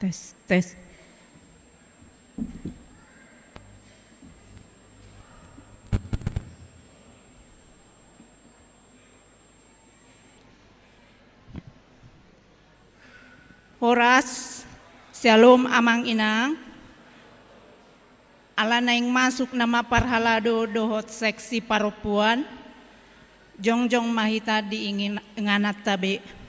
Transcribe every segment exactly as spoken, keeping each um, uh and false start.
Tes, tes. Horas, syalom amang inang. Ala naeng masuk nama parhalado dohot seksi parompuan, jongjong ma hita di ingin-, ingananta be.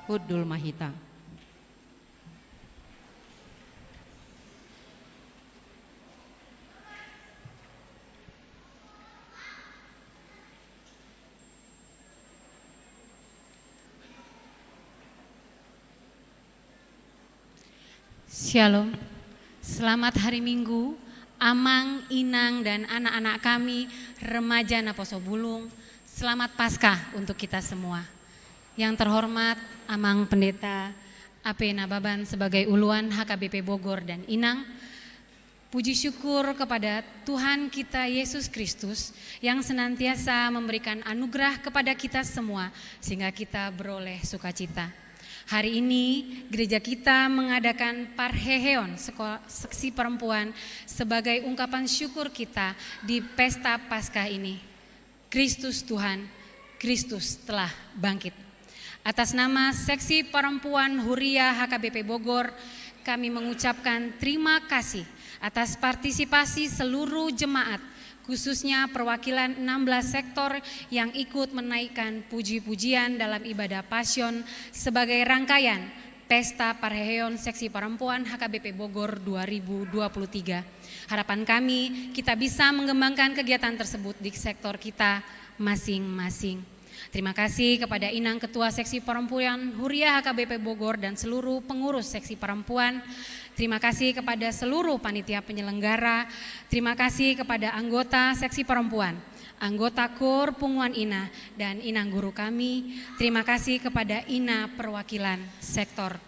Hundul ma hita. Shalom. Selamat hari Minggu, Amang, Inang, dan anak-anak kami, remaja Naposo Bulung. Selamat Paskah untuk kita semua. Yang terhormat Amang Pendeta A P Nababan sebagai uluan H K B P Bogor dan Inang, puji syukur kepada Tuhan kita Yesus Kristus yang senantiasa memberikan anugerah kepada kita semua sehingga kita beroleh sukacita. Hari ini gereja kita mengadakan parheheon seko-, seksi perempuan sebagai ungkapan syukur kita di pesta Paskah ini. Kristus Tuhan, Kristus telah bangkit. Atas nama Seksi Perempuan Huria H K B P Bogor, kami mengucapkan terima kasih atas partisipasi seluruh jemaat, khususnya perwakilan enam belas sektor yang ikut menaikkan puji-pujian dalam ibadah Pasion sebagai rangkaian Pesta Parheheon Seksi Perempuan H K B P Bogor dua ribu dua puluh tiga. Harapan kami, kita bisa mengembangkan kegiatan tersebut di sektor kita masing-masing. Terima kasih kepada Inang Ketua Seksi Perempuan Huria H K B P Bogor dan seluruh pengurus Seksi Perempuan. Terima kasih kepada seluruh panitia penyelenggara. Terima kasih kepada anggota Seksi Perempuan, anggota KOR Punguan Ina, dan Inang Guru kami. Terima kasih kepada Ina perwakilan sektor.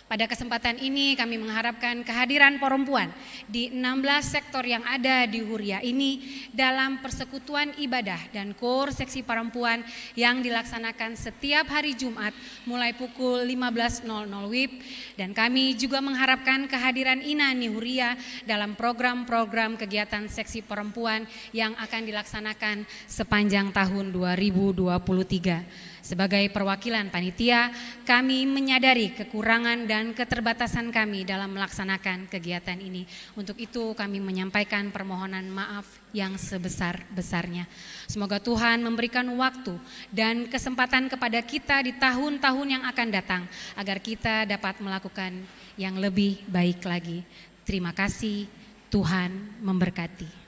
Pada kesempatan ini kami mengharapkan kehadiran perempuan di enam belas sektor yang ada di Huria ini dalam persekutuan ibadah dan KOR Seksi Perempuan yang dilaksanakan setiap hari Jumat mulai pukul lima belas nol nol WIB. Dan kami juga mengharapkan kehadiran Ina ni Huria dalam program-program kegiatan Seksi Perempuan yang akan dilaksanakan sepanjang tahun dua ribu dua puluh tiga. Sebagai perwakilan panitia, kami menyadari kekurangan dan keterbatasan kami dalam melaksanakan kegiatan ini. Untuk itu, kami menyampaikan permohonan maaf yang sebesar-besarnya. Semoga Tuhan memberikan waktu dan kesempatan kepada kita di tahun-tahun yang akan datang, agar kita dapat melakukan yang lebih baik lagi. Terima kasih, Tuhan memberkati.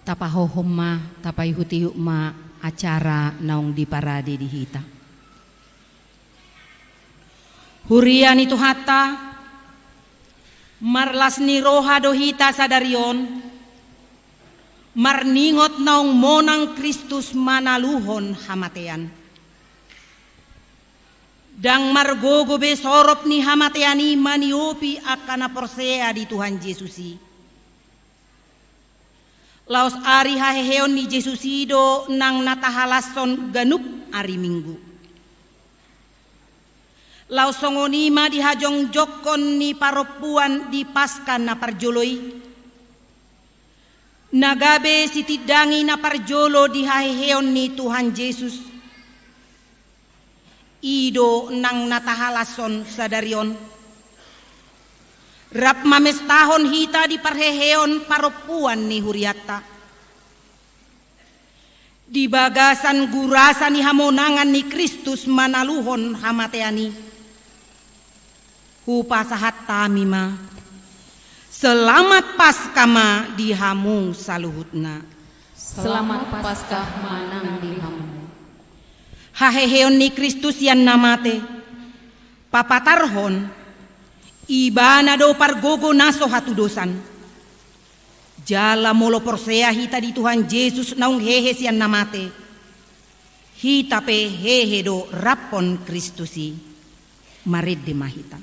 Tapahohom ma, tapaihutihut ma acara naung diparade di hita. Huria ni Tuhanta, marlas ni roha do hita sadari on, marningot naung monang Kristus manaluhon hamatean. Ndang margogo be sorop ni hamatean i maniopi angka na porsea di Tuhan Jesus i. Laos ari haheheon ni Jesus i do nang na tahalashon ganup ari Minggu. Laos songon i ma di hajongjongkon ni parompuan di Paska na parjolo i, na gabe sitindangi na parjolo di haheheon ni Tuhan Jesus, i do nang na tahalashon sadari on. Rap mamestahon hita di parheheon parompuan ni hurianta, di bagasan gurasa ni hamonangan ni Kristus manaluhon hamatean i, hupasahat hami ma: Selamat Paska ma di hamu saluhutna. Selamat Paska ma nang di hamu. Haheheon ni Kristus sian na mate, papatarhon, Ibana do pargogo na so hatudosan. Jala molo porsea hita di Tuhan Jesus naung hehe sian na mate, hita pe hehe do raphon Kristus i. Marende ma hita.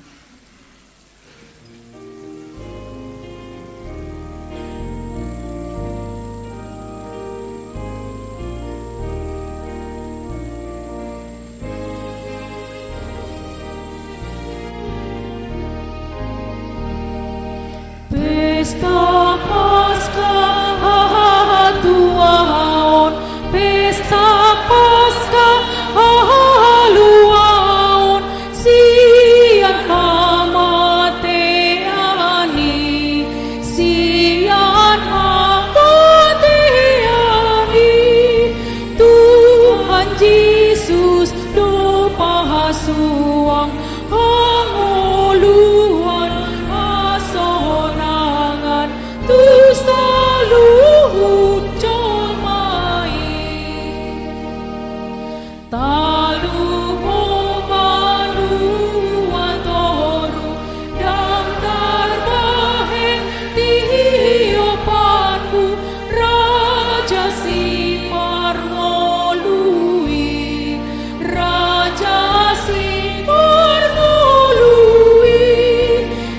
Pesta Paska hatuaon, Pesta Paska haluaon, sian hamatean i, sian hamatean i, Tuhan Jesus do pasuang hangoluan hasonangan tu saluhut jolma i. Talup ho banua toru, ndang tarbahen tiopanmu, Raja Siparngolu i, Raja Siparngolu i.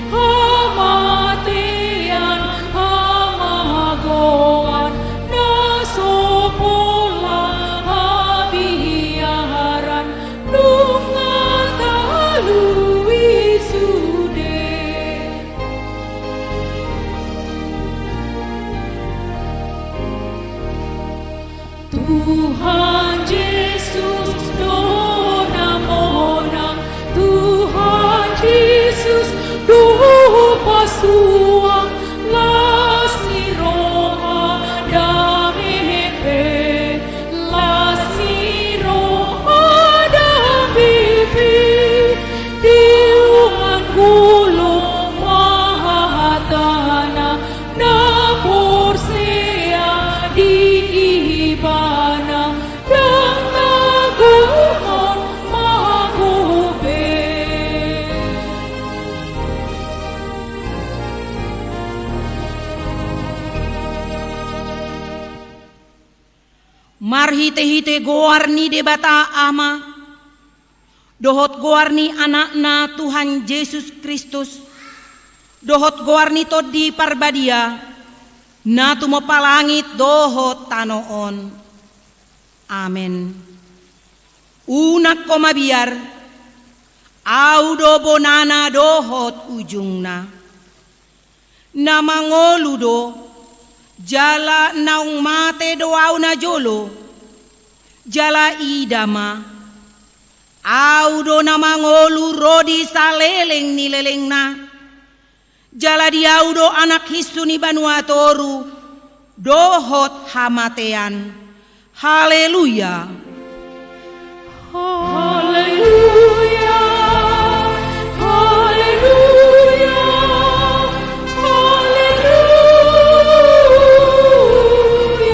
Hamatean, hamagoan, na so pola habiaran, nunga talu i sude. Tuhan Jesus do na monang, Tuhan Jesus do pasuang, las ni roha dame pe, las ni roha dame pe, di umbahen golom ma hatana, na porsea di Ibana, ndang na gomot mago be. Marhitehite goar ni Debata Ama, dohot goar ni Anakna Tuhan Jesus Kristus, dohot goar ni Tondi Parbadia, na tumompa langit dohot tano on. Amen. Unang ho mabiar, Au do bonana dohot ujungna. Na mangolu do, jala naung mate do Au najolo, jala ida ma, Au do na mangolu ro di saleleng ni lelengna, jala di Au do anak hinsu ni banua toru dohot hamatean. Haleluya. Haleluya. Haleluya. Haleluya.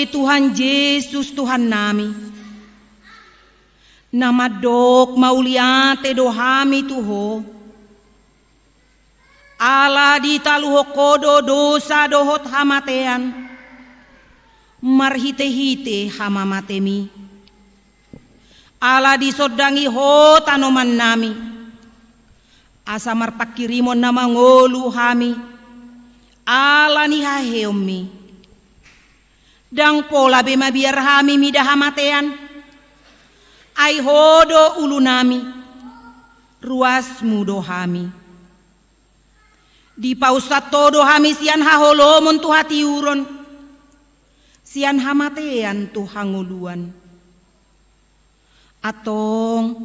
Tuhan Jesus, Tuhannami, na mandok mauliate do hami tu Ho. Ala ditaluhon Ho do dosa dohot hamatean, marhitehite hamamatemi. Ala disondangi Ho tanomannami, asa marpanghirimon na mangolu hami, ala ni haheheonmi. Ndang pola be mabiar hami mida hamatean, ai Ho do ulunami, ruasmu do hami. Dipausat Ho do hami sian haholomon tu hatiuron, sian hamatean tu hangoluan. Antong,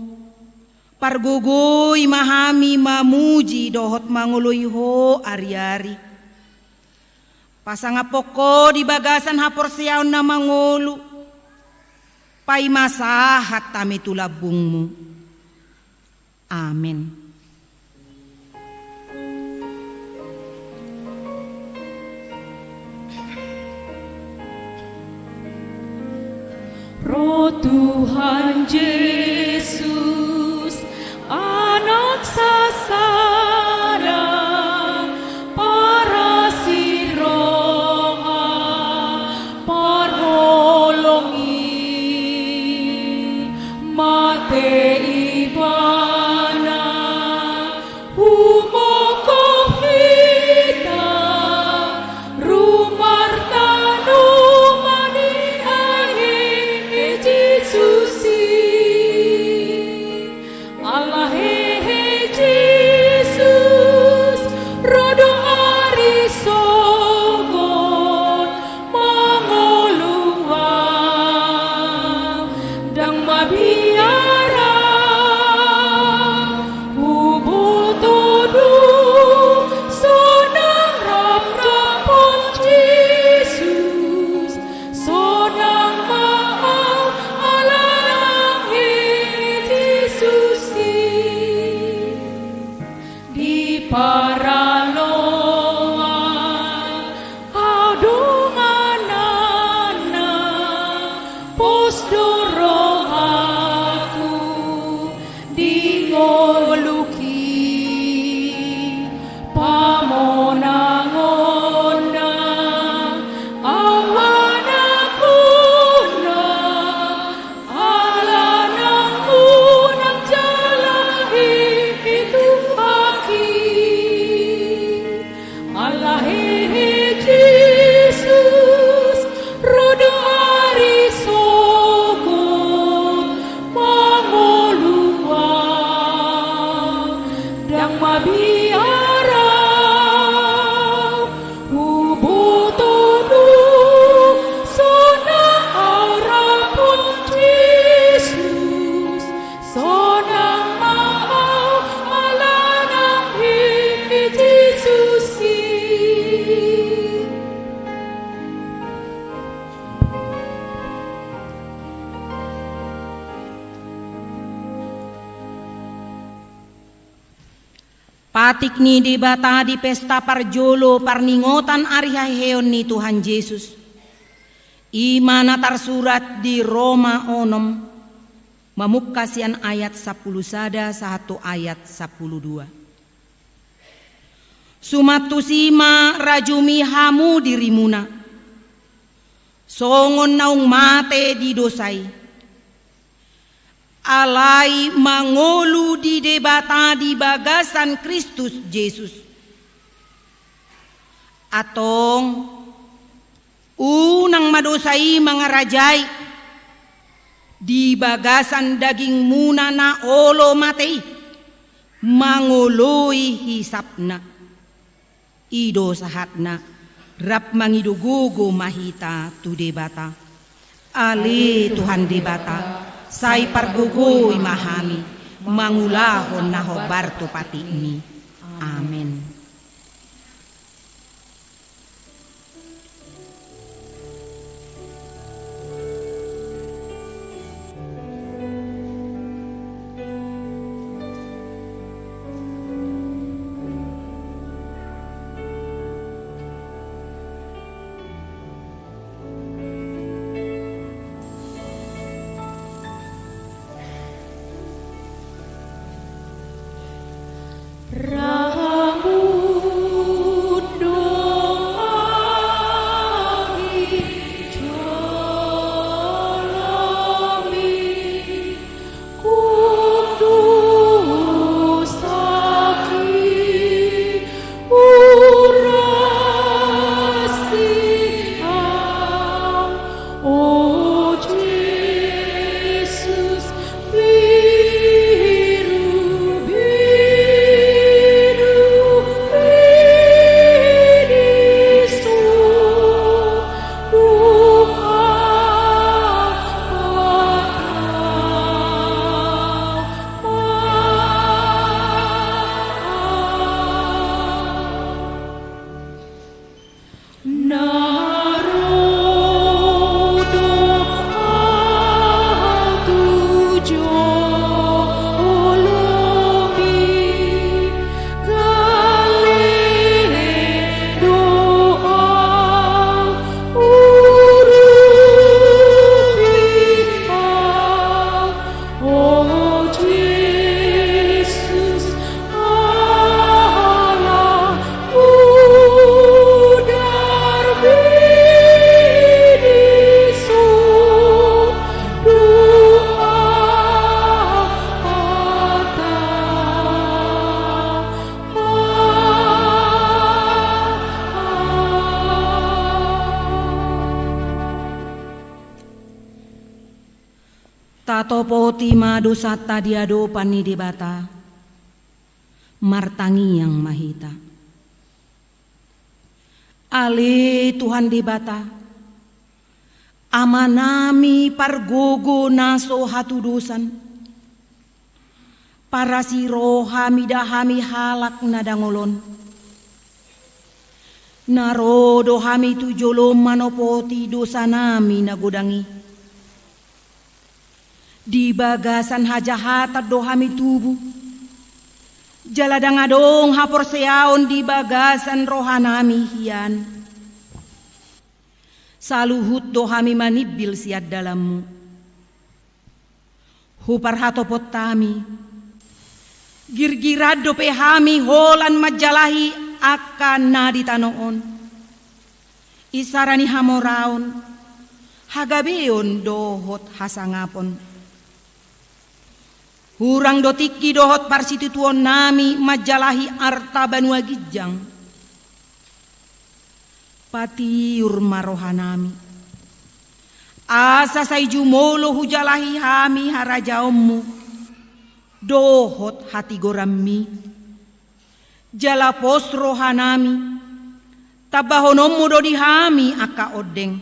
pargogoi ma hami mamuji dohot mangoloi Ho ari-ari. Pasangaphon Ho di bagasan haporseaon na mangolu, paima sahat hami tu lambungmu. Amen. Ro Tuhan Jesus, Anak sasada, parasi roha, parholong i, mate Ibana, humophop hita, rumartanu ma di angin ni Jesus i. Ala hehe Jesus, ro do ari sogot mangolu au, ndang mabiar au, huboto do sonang rap-rapon Jesus, sonang ma au ala nang i Jesus i. Di paraloan au dongananna, pos do rohangku di ngolungki, pamonangonna au anakna, ala nang unang jala i pituhaki. Ala hehe Jesus, ro do ari sogot mangolu au, ndang mabiar au, huboto do sonang au rap dohot Jesus, sonang ma au ala nang i Jesus i. Patik ni Debata di pesta parjolo parningotan ari haheheon ni Tuhan Jesus, i ma na tarsurat di Roma onom, mamungka sian ayat sampulu sada sahat tu ayat sampulu dua. Suman tusi ma rajumi hamu dirimuna, songon naung mate di dosa i, alai mangolu di Debata di bagasan Kristus Jesus. Antong, unang ma dosa i mangarajai di bagasan dagingmuna na olo mate i, mangoloi hisapna. I do sahatna, rap mangido gogo ma hita tu Debata. Ale Tuhan Debata, sai pargogoi ma hami mangulahon na hombar tu patikmi. Amen. Tatopoti ma dosanta di adopan ni Debata, martangiang ma hita. Ale Tuhan Debata, Amanami pargogo na so hatudosan, parasi roha mida hami halak na dangol on. Na ro do hami tu jolom manopoti dosanami na godang i. Di bagasan hajahatan do hami tubu, jala ndang adong haporseaon di bagasan rohanami hian. Saluhut do hami manimbil sian dalanMu. Huparhatopot hami, girgiran dope hami holan manjalahi angka na di tano on, isara ni hamoraon, hagabeon dohot hasangapon. Hurang do tingki dohot parsitutuonnami manjalahi arta banua ginjang. Patiur ma rohanami, asa sai jumolo hujalahi hami harajaonMu dohot hatigoranMi. Jala pos rohanami, tambahononMu do di hami angka ondeng.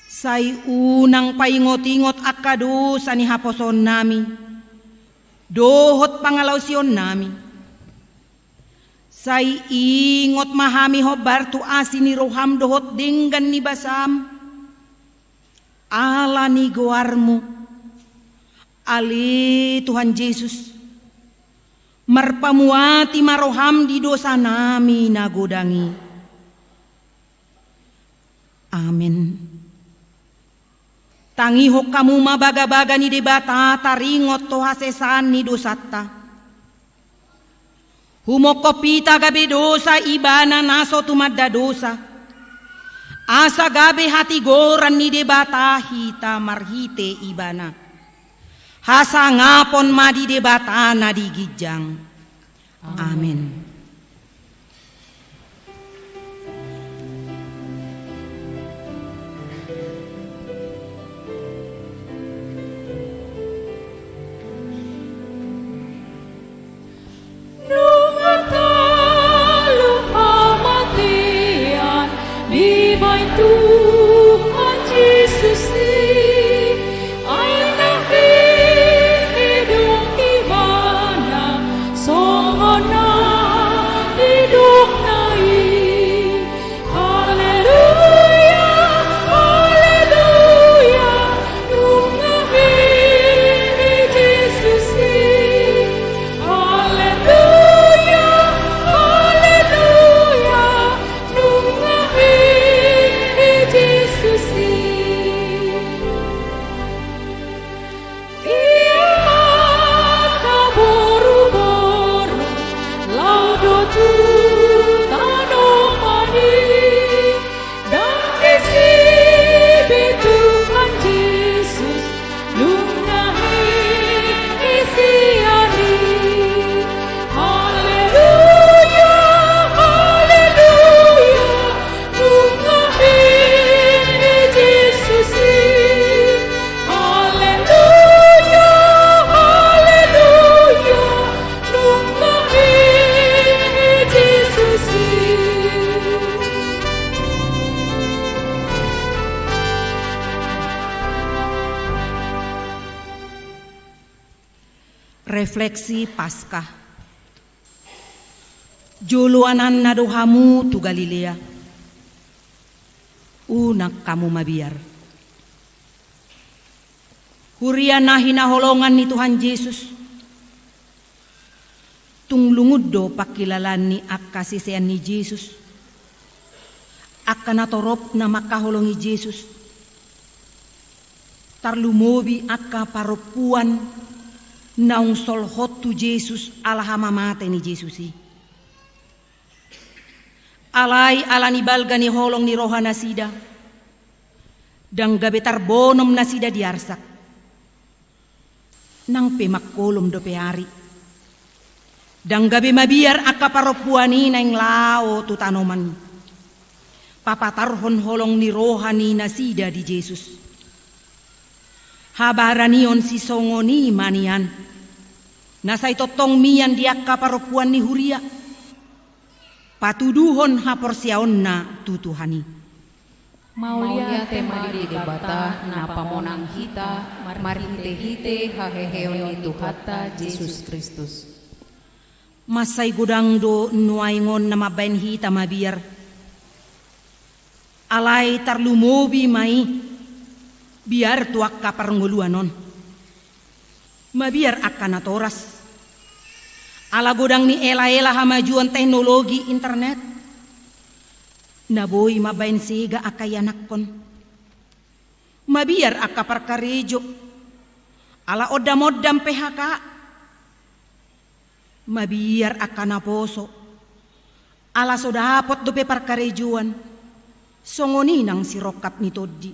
Sai unang paingotingot angka dosa ni haposoonnami dohot pangalaosionnami. Sai ingot ma hami hombar tu asi ni rohaM dohot denggan ni basaM, ala ni goarMu, ale Tuhan Jesus. Marpamuati ma rohaM di dosanami na godang i. Amen. Tangihon hamu ma bagabaga ni Debata taringot tu hasesaan ni dosanta. Humophop hita gabe dosa Ibana na so tumanda dosa, asa gabe hatigoran ni Debata hita marhite Ibana. Hasangapon ma di Debata na di ginjang. Amen. Nunga talu hamatean dibahen Tuhan Jesus i, ai na hehe do Ibana songon na nidokna i. Haleluya, haleluya, nunga hehe Jesus i. Haleluya, haleluya, nunga hehe Jesus i. Ia angka boruboru laho do tu tanoman i, ndang disi be Tuhan Jesus nunga hehe sian i. Haleluya, haleluya, nunga hehe Jesus i. Haleluya, haleluya, nunga hehe Jesus i. Refleksi Paskah. Joloananna do hamu tu Galilea. Unang hamu mabiar. Huria na hinaholongan ni Tuhan Jesus. Tung lungun do pangkilalaan ni angka sisean ni Jesus. Angka natorop na mangkaholongi Jesus. Tarlumobi angka parompuan naung solhot tu Jesus ala hamamate ni Jesus i. Alai ala ni balga ni holong ni rohanasida, ndang gabe tarbonom nasida di arsak. Nang pe mangkolom dope ari, ndang gabe mabiar angka parompuan i naeng laho tu tanoman i, papatarhon holong ni roha ni nasida di Jesus. Habaranion sisongon i ma nian, na sai tongtong mian di angka parompuan ni huria, patuduhon haporseaonna tu Tuhan i. Mauliate ma di Debata na pamonang hita marhitehite haheheon ni Tuhanta Jesus Kristus. Mansai godang do nuaeng on na mambaen hita mabiar. Alai tarlumobi ma i biar tu angka parngoluan on. Mabiar angka natoras. Ala godang ni elaela hamajuon teknologi internet, na boi mambaen sega angka ianakhon. Mabiar angka parkarejo. Ala ondamondam P H K. Mabiar angka naposo. Ala so dapot dope parkarejoan. Songon i nang sirongkap ni tondi.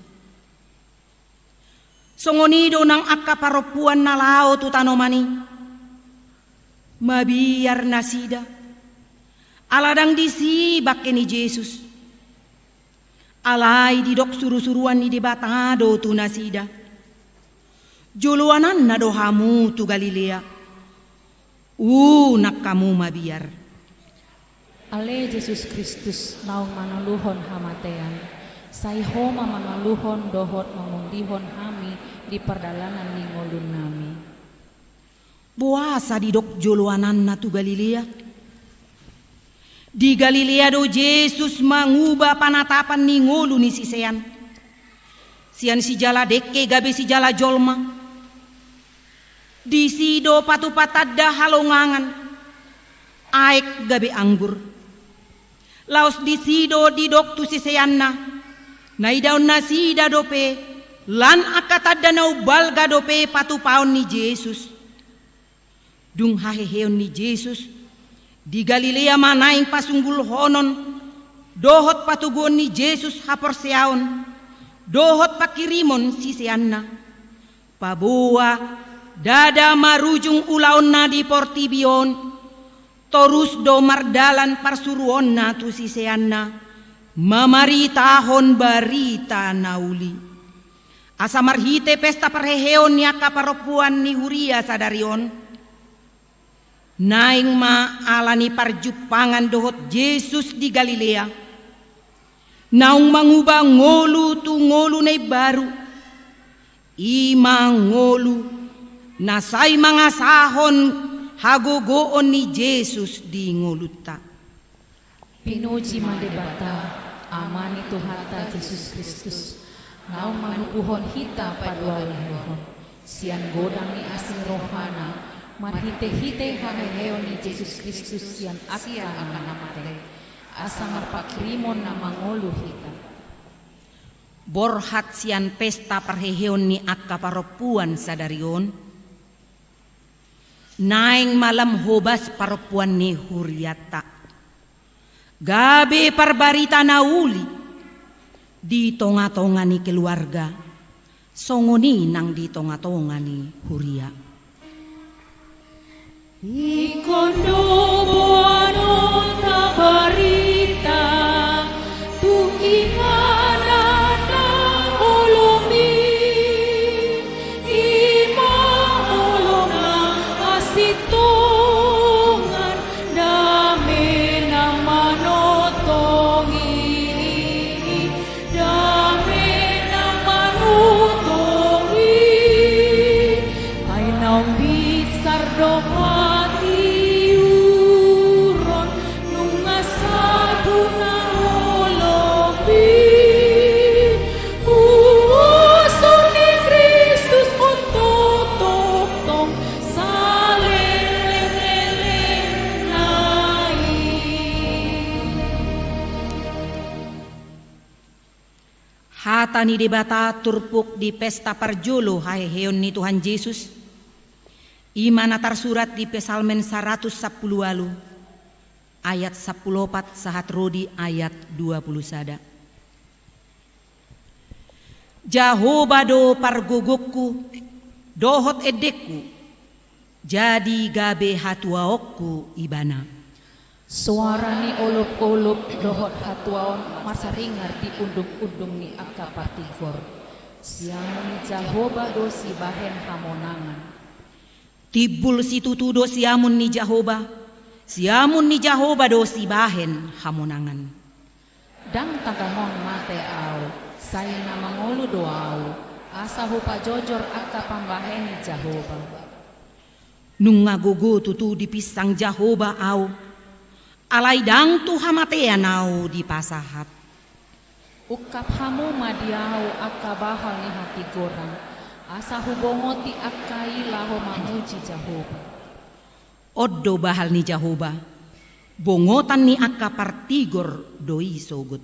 Songon i do nang angka parompuan na laho tu tanoman i. Mabiar nasida. Ala ndang disi bangke ni Jesus. Alai didok surusuruan ni Debata do tu nasida. Joloananna do hamu tu Galilea. Unang hamu mabiar. Ale Jesus Kristus, naung mangaluhon hamatean, sai Ho ma mangaluhon dohot mangondihon hami di pardalanan ni ngolunami. Boasa didok joloananna tu Galilea? Di Galilea do Jesus manguba panatapan ni ngolu ni sisean. Sian sijala dengke gabe sijala jolma. Disi do patupa tanda halongangan, aek gabe anggur. Laos disi do didok tu siseanna, na idaon nasida dope lan angka tanda na umbalga dope patupaon ni Jesus. Dung haheheon ni Jesus, di Galilea ma naeng pasunggulhonon dohot patoguon ni Jesus haporseaon dohot pangkirimon siseanna. Paboa ndada marujung ulaonna di portibi on, torus do mardalan parsuruonna tu siseanna, mamaritahon barita na uli. Asa marhite pesta parheheon ni angka parompuan ni huria sadari on, naeng ma ala ni parjumpangan dohot Jesus di Galilea, naung manguba ngolu tu ngolu na imbaru, i ma ngolu na sai mangasahon hagogoon ni Jesus di ngolunta. Pinuji ma Debata, Ama ni Tuhanta Jesus Kristus, naung manubuhon hita paduahalehon sian godang ni asi ni rohana, marhitehite haheheon ni Jesus Kristus sian angka na mate, asa marpangkirimon na mangolu hita. Borhat sian pesta parheheon ni angka parompuan sadari on, naeng ma lam hobas parompuan ni hurianta, gabe parbarita na uli di tongatonga ni keluarga, songon i nang di tongatonga ni huria. Ingkon do boanonta barita tu inganan na holom i, i ma holom na hasintongan, dame na manongtong i, dame na manongtong i. Ai naung binsar do patiuron, nunga salpu na holom i. Ulos ni Kristus on do tongtong salelenglelengna i. Hata ni Debata turpuk di pesta parjolo haheheon ni Tuhan Jesus, i ma na tarsurat di Psalmen saratus sampulu ualu, ayat sampulu opat sahat ro di ayat dua pulu sada. Jahowa do pargogongku dohot endengku, jadi gabe hatuaonku Ibana. Soara ni olopolop dohot hatuaon marsaringar di undungundung ni angka partigor. Siamun ni Jahowa do sibahen hamonangan. Timbul situtu do siamun ni Jahowa, siamun ni Jahowa do sibahen hamonangan. Ndang tagamon mate ahu, sai na mangolu do ahu, asa hupajojor angka pambahen ni Jahowa. Nunga gogo tutu dipinsang Jahowa ahu, alai ndang tu hamatean ahu dipasahat. Ungkap hamu ma di ahu angka bahal ni hatigoran, asa hubongoti angka i laho mamuji Jahowa. On do bahal ni Jahowa, bongotan ni angka partigor do i sogot.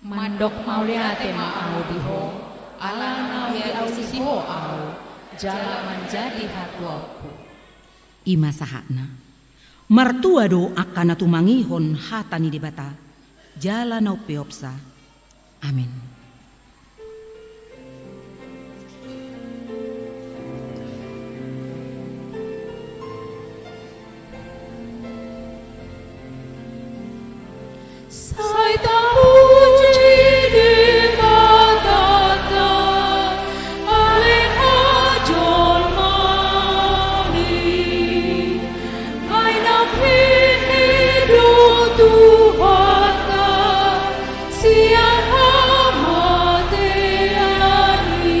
Mandok mauliate ma ahu di ho, ala na dialusi ho ahu, jala manjadi hatuaonku. I ma sahatna. Martua do angka na tumangihon hata ni Debata, jala na umpeopsa. Amen. Sai tapuji Debatanta, ale hajolmaon i. Ai naung hehe do Tuhanta sian hamatean i.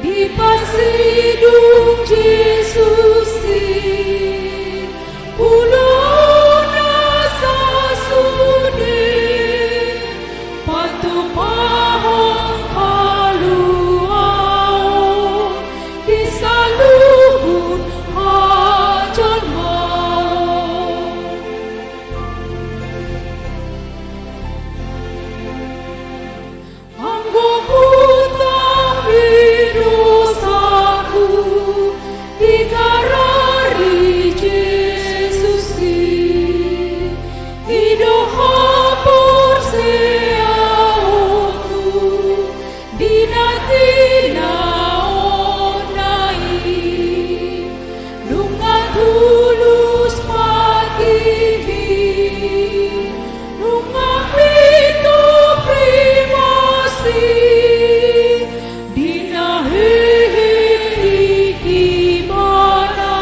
Dipasidung Jesus i, ulaonna sasude, patupahon haluaon di saluhut hajolmaon. Anggo hutanggi dosaku, digarari Jesus i, i do haporseaonku di na tinaonna i. Nunga tulus ma tingki, nunga pintor rimas i, di na hehe i Ibana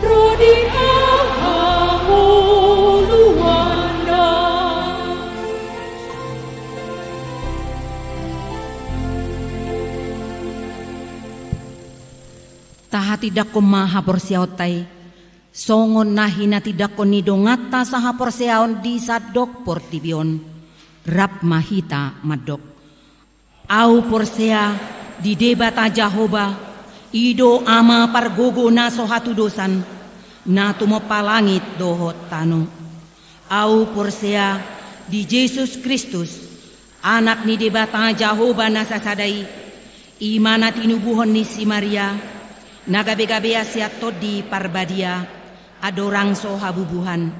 ro di hangoluanna. Tahatindangkon ma haporseaonta i, songon na hinatindangkon ni donganta sahaporseaon di sandok portibi on. Rap ma hita mandok. Ahu porsea di Debata Jahowa, i do Ama pargogo na so hatudosan, na tumompa langit dohot tano. Ahu porsea di Jesus Kristus, Anak ni Debata Jahowa na sasada i, i ma na tinubuhon ni si Maria, na gabegabean sian Tondi Parbadia, andorang so habubuhan.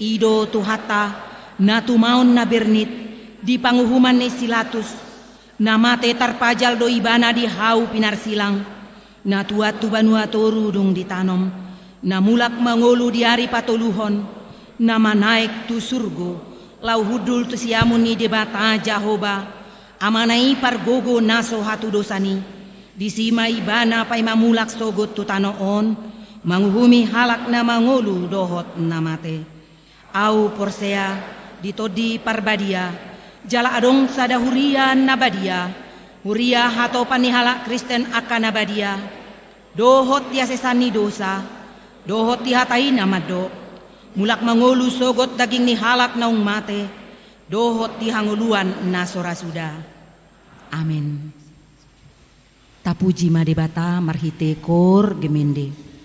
I do Tuhanta, na tumaon na bernit di panguhuman ni si Latus, na mate tarpajal do Ibana di hau pinarsilang, na tuat tu banua toru dung ditanom, na mulak mangolu di ari patoluhon, na manaek tu surgo, laho hundul tu siamun ni Debata Jahowa, Amana i pargogo na so hatudosan i, disi ma Ibana paima mulak sogot tu tano on, manguhumi halak na mangolu dohot na mate. Ahu porsea di Tondi Parbadia, jala adong sada huria na badia, huria hatopan ni halak Kristen angka na badia, dohot di hasesan ni dosa, dohot di hata i na mandok, mulak mangolu sogot daging ni halak naung mate, dohot di hangoluan na so ra suda. Amen. Tapuji ma Debata marhite koor gemende.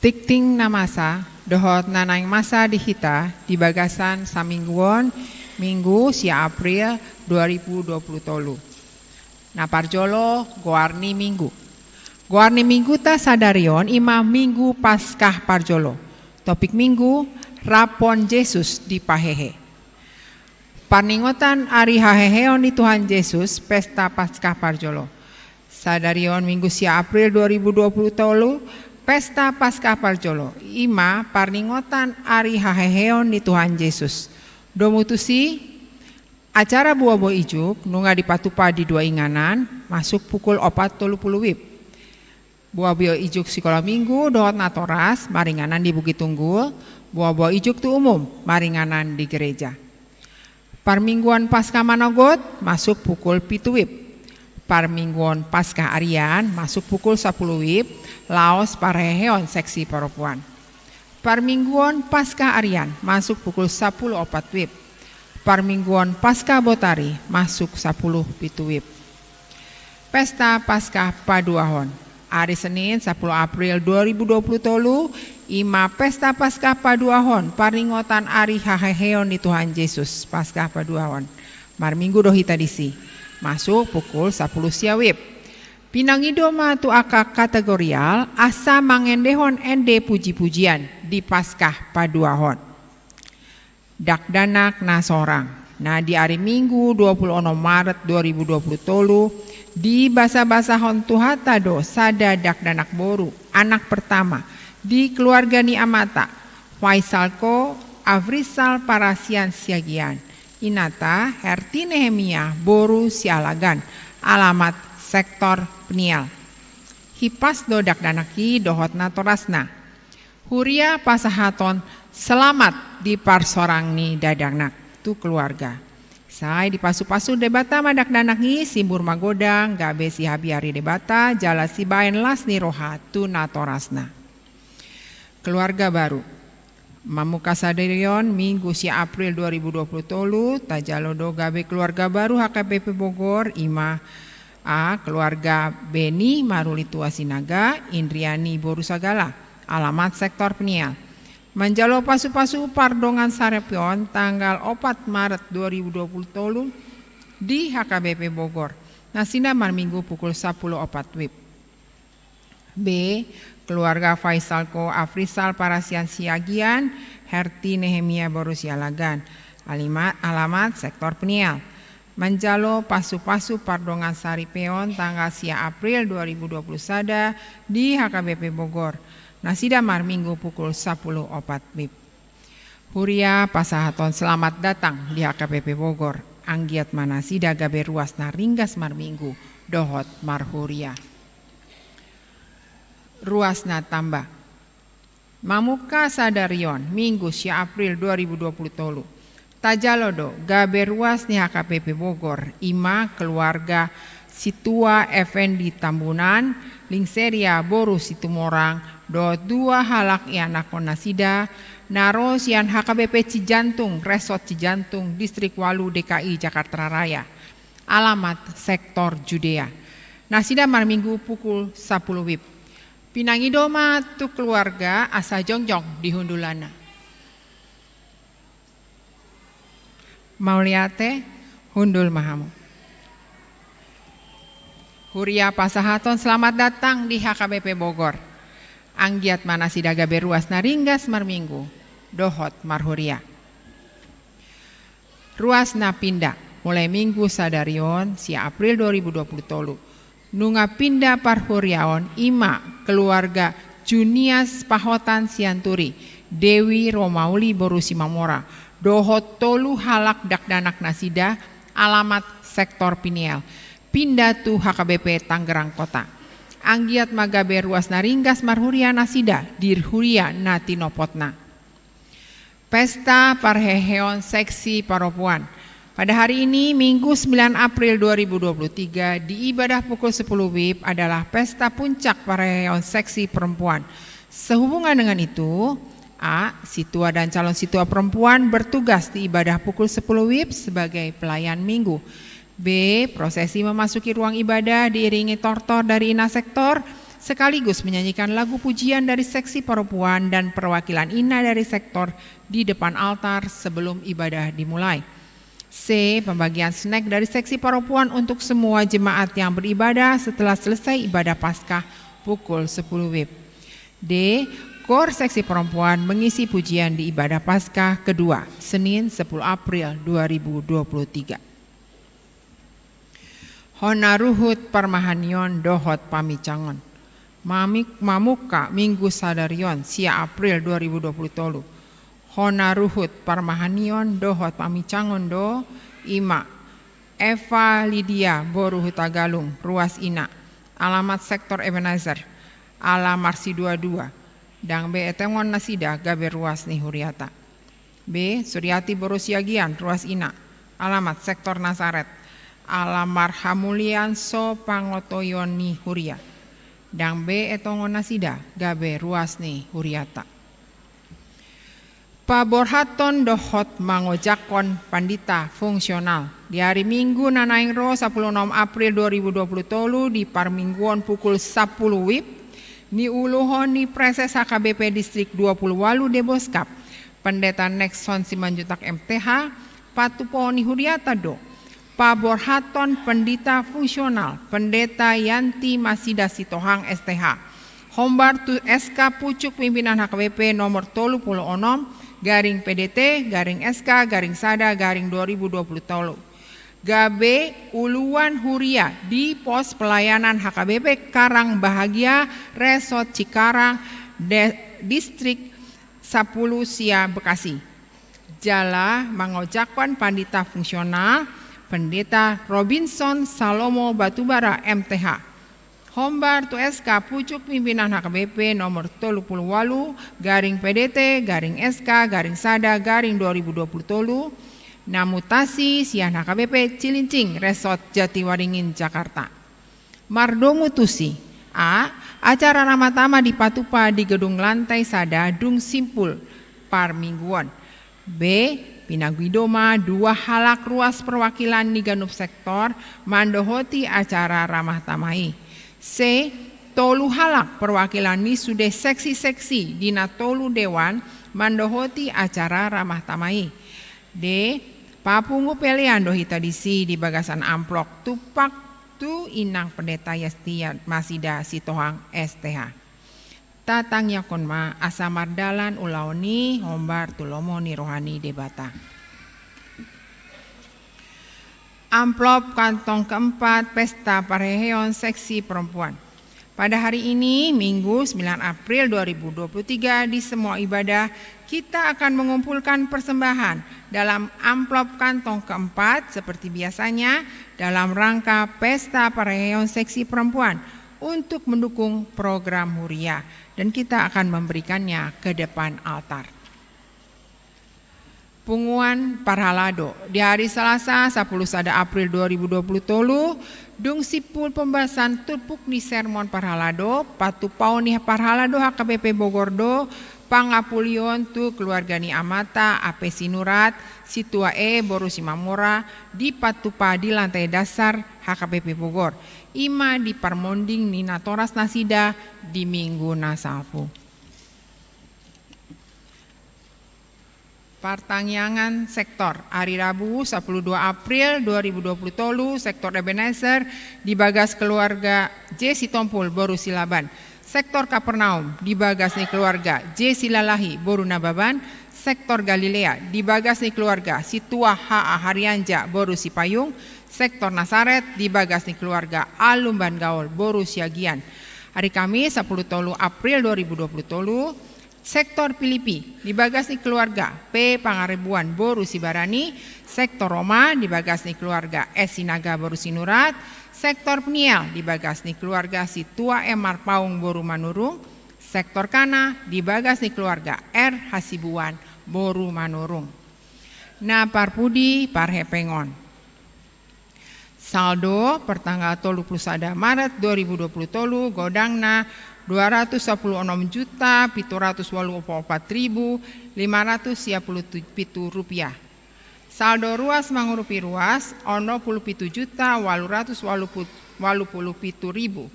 Tingting na masa dohot na naeng masa di hita di bagasan saminggu on, Minggu sia April dua ribu dua puluh tolu. Na parjolo, goar ni Minggu. Goar ni Mingguta sadari on i ma Minggu Paskah parjolo. Topik Minggu: Rapon Jesus dipahehe. Parningotan ari haheheon ni Tuhan Jesus, Pesta Paskah parjolo. Sadari on, Minggu sia April dua ribu dua puluh tolu, Pesta Paskah parjolo i ma parningotan ari haheheon ni Tuhan Jesus. Domu tusi, acara buobuo ijuk nunga dipatupa di dua inganan, masuk pukul opat tolu pulu WIB. Buobuo ijuk sikola Minggu dohot natoras maringanan di Bukit Tunggul, buobuo ijuk tu umum maringanan di gereja. Parmingguon Paskah manogot masuk pukul pitu WIB. Parmingguon Paskah arian masuk pukul sapulu WIB, laos parheheon seksi paropuan. Parmingguon Paskah arian masuk pukul sapulu opat WIB. Parmingguon Paskah botari masuk sapulu pitu WIB. Pesta Paskah paduahon. Ari Senin, sapulu April dua ribu dua puluh tolu, i ma Pesta Paskah paduahon parningotan ari haheheon ni Tuhan Jesus, Paskah paduahon. Marminggu do hita disi. Masuk pukul sapulu sia WIB. Pinangido ma tu angka kategorial asa mangendehon ende puji-pujian di Paskah paduahon. Dakdanak na sorang. Na di ari Minggu dua pulu onom Maret dua ribu dua pulu tolu, dibasabasahon tu hata do sada dakdanak boru, anak pertama, di keluarga ni amanta, Faisal ko Afrisal Parasian Siagian, inanta Herti Nehemia boru Sialagan, alamat sektor Pniel. Hipas do dakdanak i dohot natorasna. Huria pasahaton selamat di parsorang ni dakdanak tu keluarga. Sai dipasupasu Debata ma dakdanak i, simbur magodang, gabe sihabiari Debata, jala sibaen las ni roha tu natorasna. Keluarga baru. Mamungka sadari on, Minggu sia April dua ribu dua puluh tolu, tajalo do gabe keluarga baru H K B P Bogor, i ma A, keluarga Beni Marulitua Sinaga, Indriani boru Sagala, alamat sektor Pniel. Manjalo pasupasu pardongansaripeon tanggal opat Maret dua ribu dua puluh tolu di H K B P Bogor. Nasida marminggu pukul sapulu opat WIB. B, keluarga Faisal ko Afrisal Parasian Siagian, Herti Nehemia boru Sialagan, alima-, alamat sektor Pniel. Manjalo pasupasu pardongansaripeon tanggal sia April dua ribu dua puluh sada di H K B P Bogor. Nasida marminggu pukul sapulu opat WIB. Huria pasahaton selamat datang di H K B P Bogor. Anggiat ma nasida gabe ruas na ringgas marminggu dohot marhuria. Ruas na tamba. Mamungka sadari on, Minggu sia April dua ribu dua puluh tolu, tajalo do gabe ruas ni H K B P Bogor, i ma keluarga Situa Effendi Tambunan, Lingseria boru Situmorang, dohot dua halak ianakhon nasida, na ro sian H K B P Cijantung, Resort Cijantung, Distrik Walu, D K I Jakarta Raya. Alamat sektor Judea. Nasida marminggu pukul sapulu WIB. Pinangido ma tu keluarga asa jongjong di hundulanna. Mauliate, hundul ma hamu. Huria pasahaton selamat datang di H K B P Bogor. Anggiat ma nasida gabe ruas na ringgas marminggu dohot marhuria. Ruas na pinda. Mulai Minggu sadari on, sia April dua ribu dua puluh tolu, nunga pinda parhuriaon, i ma keluarga Junias Pahotan Sianturi, Dewi Romauli boru Simamora, dohot tolu halak dakdanak nasida, alamat sektor Pniel, pinda tu H K B P Tangerang Kota. Anggiat ma gabe ruas na ringgas marhuria nasida di huria na tinopotna. Pesta parheheon seksi paropuan. Pada hari ini, Minggu sembilan April dua ribu dua puluh tiga, di ibadah pukul sepuluh WIB adalah pesta puncak parheheon seksi perempuan. Sehubungan dengan itu, A, situa dan calon situa perempuan bertugas di ibadah pukul sepuluh WIB sebagai pelayan Minggu. B, prosesi memasuki ruang ibadah diiringi tortor dari ina sektor. sekaligus menyanyikan lagu pujian dari seksi perempuan dan perwakilan ina dari sektor di depan altar sebelum ibadah dimulai. C. Pembagian snack dari seksi perempuan untuk semua jemaat yang beribadah setelah selesai ibadah Paskah pukul sepuluh wib. D. Kor seksi perempuan mengisi pujian di ibadah Paskah kedua, Senin sepuluh April dua ribu dua puluh tiga. Hona ruhut parmahanion dohot pamincangon. Mamik-, mamungka Minggu sadarion sia April dua ribu dua puluh tolu. Hona ruhut parmahanion dohot pamincangon do, ima Eva Lydia boru Hutagalung, ruas ina, alamat sektor Ebenezer, ala marsiduadua, ndang be etongon nasida gabe ruas ni huriata. B. Suriati boru Siagian, ruas ina, alamat sektor Nasaret, ala marhamulian so pangotoion ni huria, ndang be etongon nasida gabe ruas ni huriata. Paborhathon dohot mangojakhon pandita fungsional. Di ari Minggu na naeng ro, sapuluh onom April dua ribu dua puluh tolu, di parmingguon pukul sapuluh wib, niuluhon ni Praeses H K B P Distrik dua puluh walu Deboskap, Pendeta Nexon Simanjuntak M T H, patupaon ni huriata do paborhathon pandita fungsional, Pendeta Yanti Masida Sitohang S T H, hombar tu S K Pucuk Pimpinan H K B P nomor tolu puluh onom, garing P D T, garing S K, garing sada, garing dua ribu dua puluh tolu. Gabe uluan huria di pos pelayanan H K B P Karang Bahagia, Resort Cikarang, De-, Distrik sapuluh sia Bekasi. Jala mangojakhon pandita fungsional, Pendeta Robinson Salomo Batubara M T H, hombar tu S K Pucuk Pimpinan H K B P nomor tolu puluh walu, garing P D T, garing S K, garing sada, garing dua ribu dua puluh tolu, na mutasi sian H K B P Cilincing, Resort Jatiwaringin, Jakarta. Mardomu tusi. A. Acara ramah tamah dipatupa di gedung lantai sada dung simpul parmingguon. B. Pinaguido ma dua halak ruas perwakilan ni ganup sektor mandohoti acara ramah tamah i. C. Tolu halak perwakilan ni sude seksi-seksi di na tolu dewan mandohoti acara ramah tamah i. D. Papungu pelean do hita disi di bagasan amplop tumpak tu inang Pendeta Yastia Masida Sitohang S T H. Tatangiangkon ma asa mardalan ulaon i hombar tu lomo ni roha ni Debata. Amplop kantong keempat, pesta parheheon seksi perempuan. Pada hari ini, Minggu, sembilan April dua ribu dua puluh tiga, di semua ibadah, kita akan mengumpulkan persembahan dalam amplop kantong keempat, seperti biasanya, dalam rangka Pesta Parheheon Seksi Perempuan untuk mendukung program Huria. Dan kita akan memberikannya ke depan altar. Punguan parhalado. Di hari Salasa, sapuluh sada April dua ribu dua puluh tolu, dung simpul pembahasan turpuk ni sermon parhalado, patupaon ni parhalado H K B P Bogor do pangapulion tu keluarga ni amanta Ape Sinurat, Situa E boru Simamora, dipatupa di lantai dasar H K B P Bogor. Ima di parmonding ni natoras nasida di minggu na salpu. Partangiangan sektor. Ari Rabu, sapuluh dua April dua ribu dua puluh tolu, sektor Ebenezer di bagas keluarga J Sitompul boru Silaban. Sektor Kapernaum di bagas ni keluarga J Silalahi boru Nababan. Sektor Galilea di bagas ni keluarga Situa H A Harianja boru Sipayung. Sektor Nasaret di bagas ni keluarga Alumban Gaol boru Siagian. Ari Kamis, sapuluh tolu April dua ribu dua puluh tolu, sektor Pilipi di bagas ni keluarga P Pangaribuan boru Sibarani, sektor Roma di bagas ni keluarga S Sinaga boru Sinurat, sektor Peniel di bagas ni keluarga Situa M Marpaung boru Manurung, sektor Kana di bagas ni keluarga R Hasibuan boru Manurung. Na parpudi parhepengon. Saldo pertanggal tolu puluh sada Maret dua ribu dua puluh tolu, godangna dua ratus sapuluh onom juta pitu ratus walu puluh opat ribu lima ratus sia puluh pitu rupiah. Saldo ruas mangurupi ruas, onom puluh pitu juta walu ratus walu puluh pitu ribu.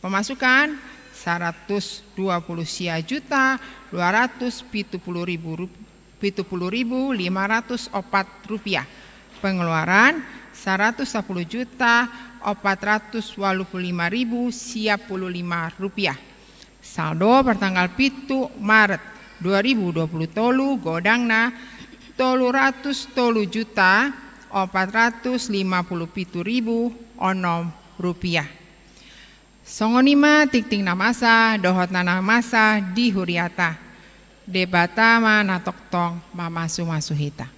Pemasukan, saratus dua pulu sia juta dua ratus pitu pulu ribu rup-, pitu pulu ribu lima ratus opat rupiah. Pengeluaran saratus sapulu juta opat ratus walu pulu lima ribu sia pulu lima rupiah. Saldo pertanggal pitu Maret dua ribu dua pulu tolu, godangna tolu ratus tolu juta opat ratus lima pulu pitu ribu onom rupiah. Songon i ma tingting na masa dohot na, na masa di huriata. Debata ma na tongtong mamasumasu hita.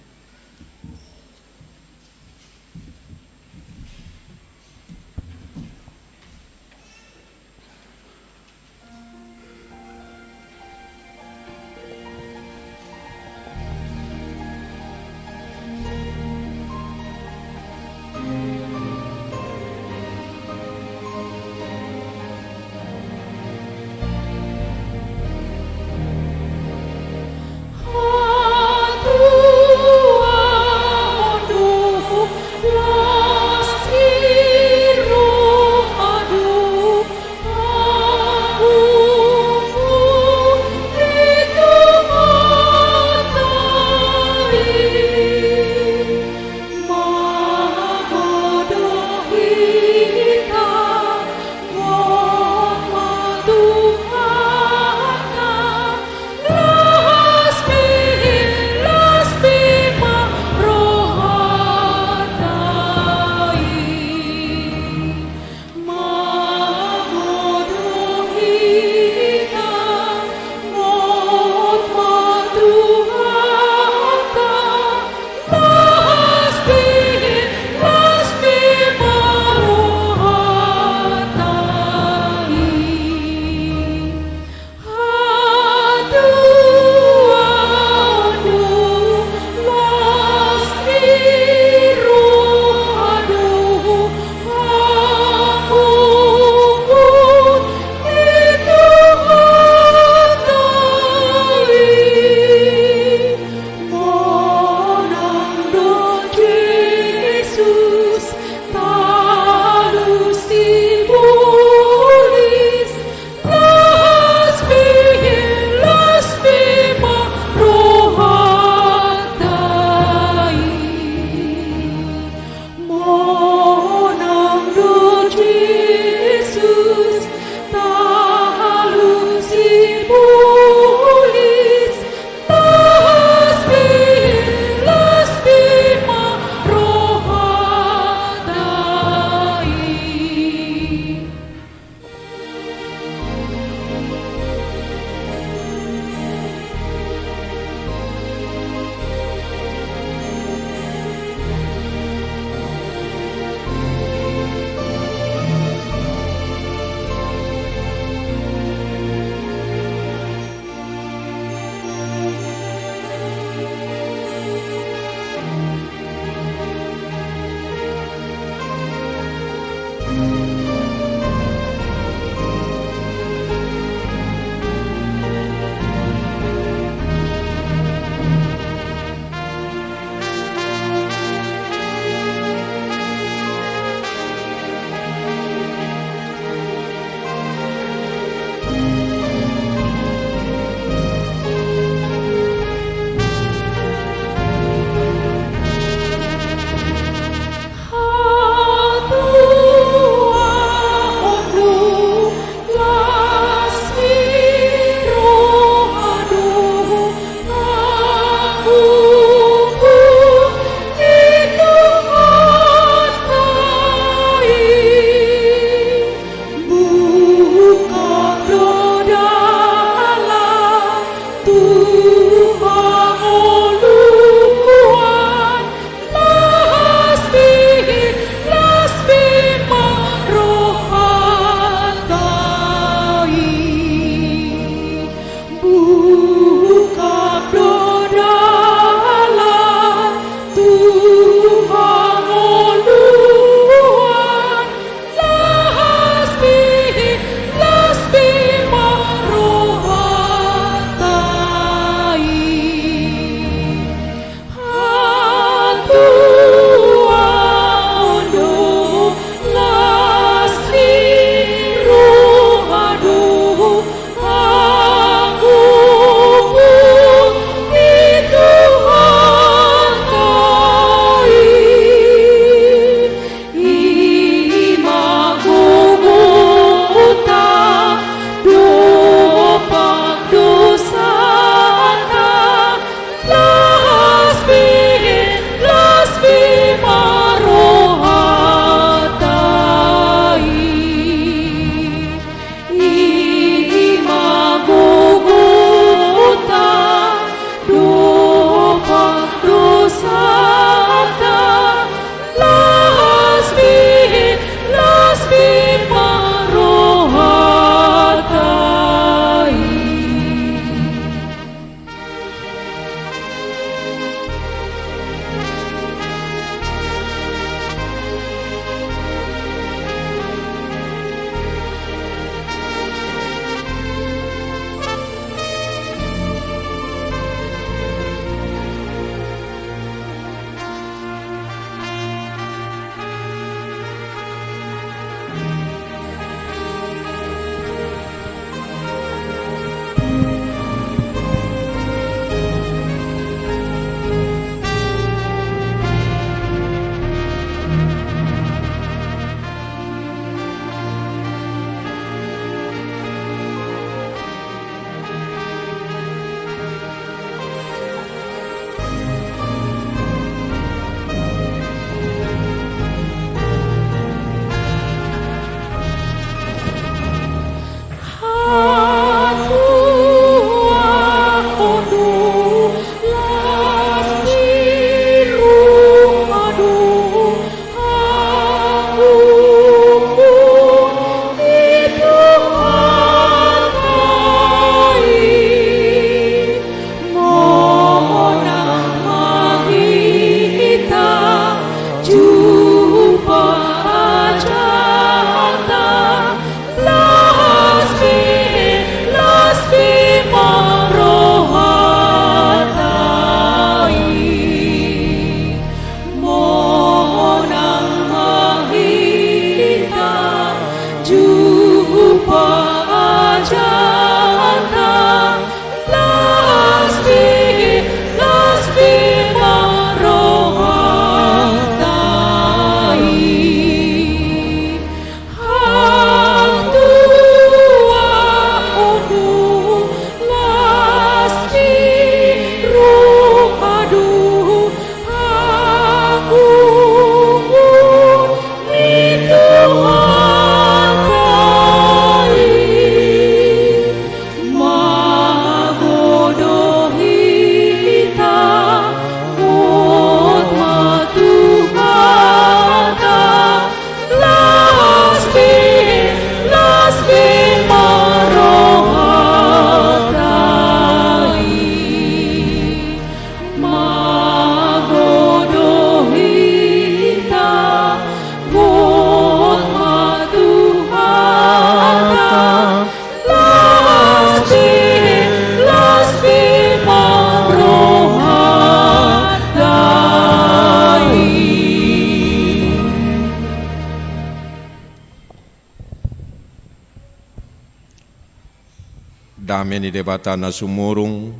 Dame ni Debata na sumurung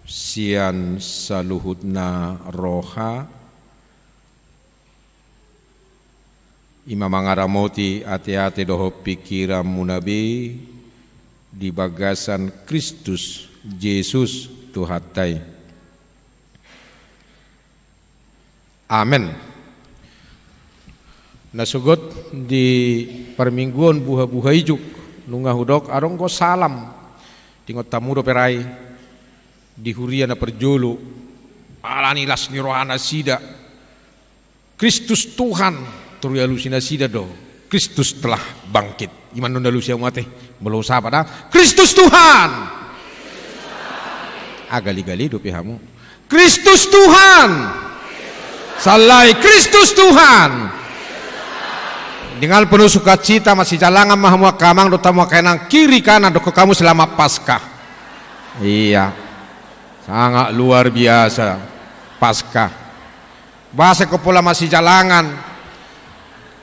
sian saluhutna roha, i ma mangaramoti ateate dohot pingkiranmuna be di bagasan Kristus Jesus Tuhanta i. Amen. Na sogot di parmingguon buhabuha ijuk, nunga hudok adong do salam diingot hamu dope ra i di huria na parjolo, alani las ni rohanasida, Kristus Tuhan, toru dialusi nasida do, Kristus telah bangkit. I ma annon dialusi hamu ate, molo husapa da, Kristus Tuhan. Agaligali dope hamu. Kristus Tuhan. Sallai, Kristus Tuhan. Dengan penuh sukacita, masijalangan ma hamu angka amang dohot hamu angka inang, kiri kanan, dokkon hamu selamat Paskah. Iya. Sangat luar biasa Paskah. Boasa ingkon pola masijalangan?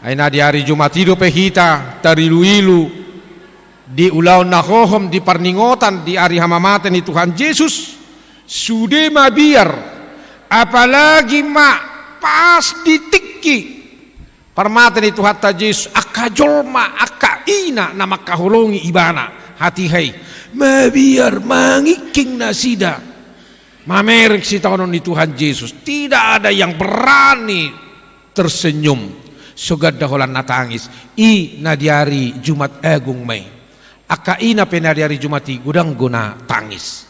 Ai na di ari Jumat i dope hita tariluilu di ulaon na hohom di parningotan di ari hamamate ni Tuhan Jesus, sude mabiar, apalagi ma pas di tingki parmate ni Tuhanta Jesus, angka jolma, angka ina na mangkaholongi ibana hatiha i, mabiar mangingking nasida mamereng sitaonon ni Tuhan Jesus. Tidak ada yang berani tersenyum so ganda holan na tangis. I na di ari Jumat Agung ma i. Angka ina pe na di ari Jumat i godang do na tangis.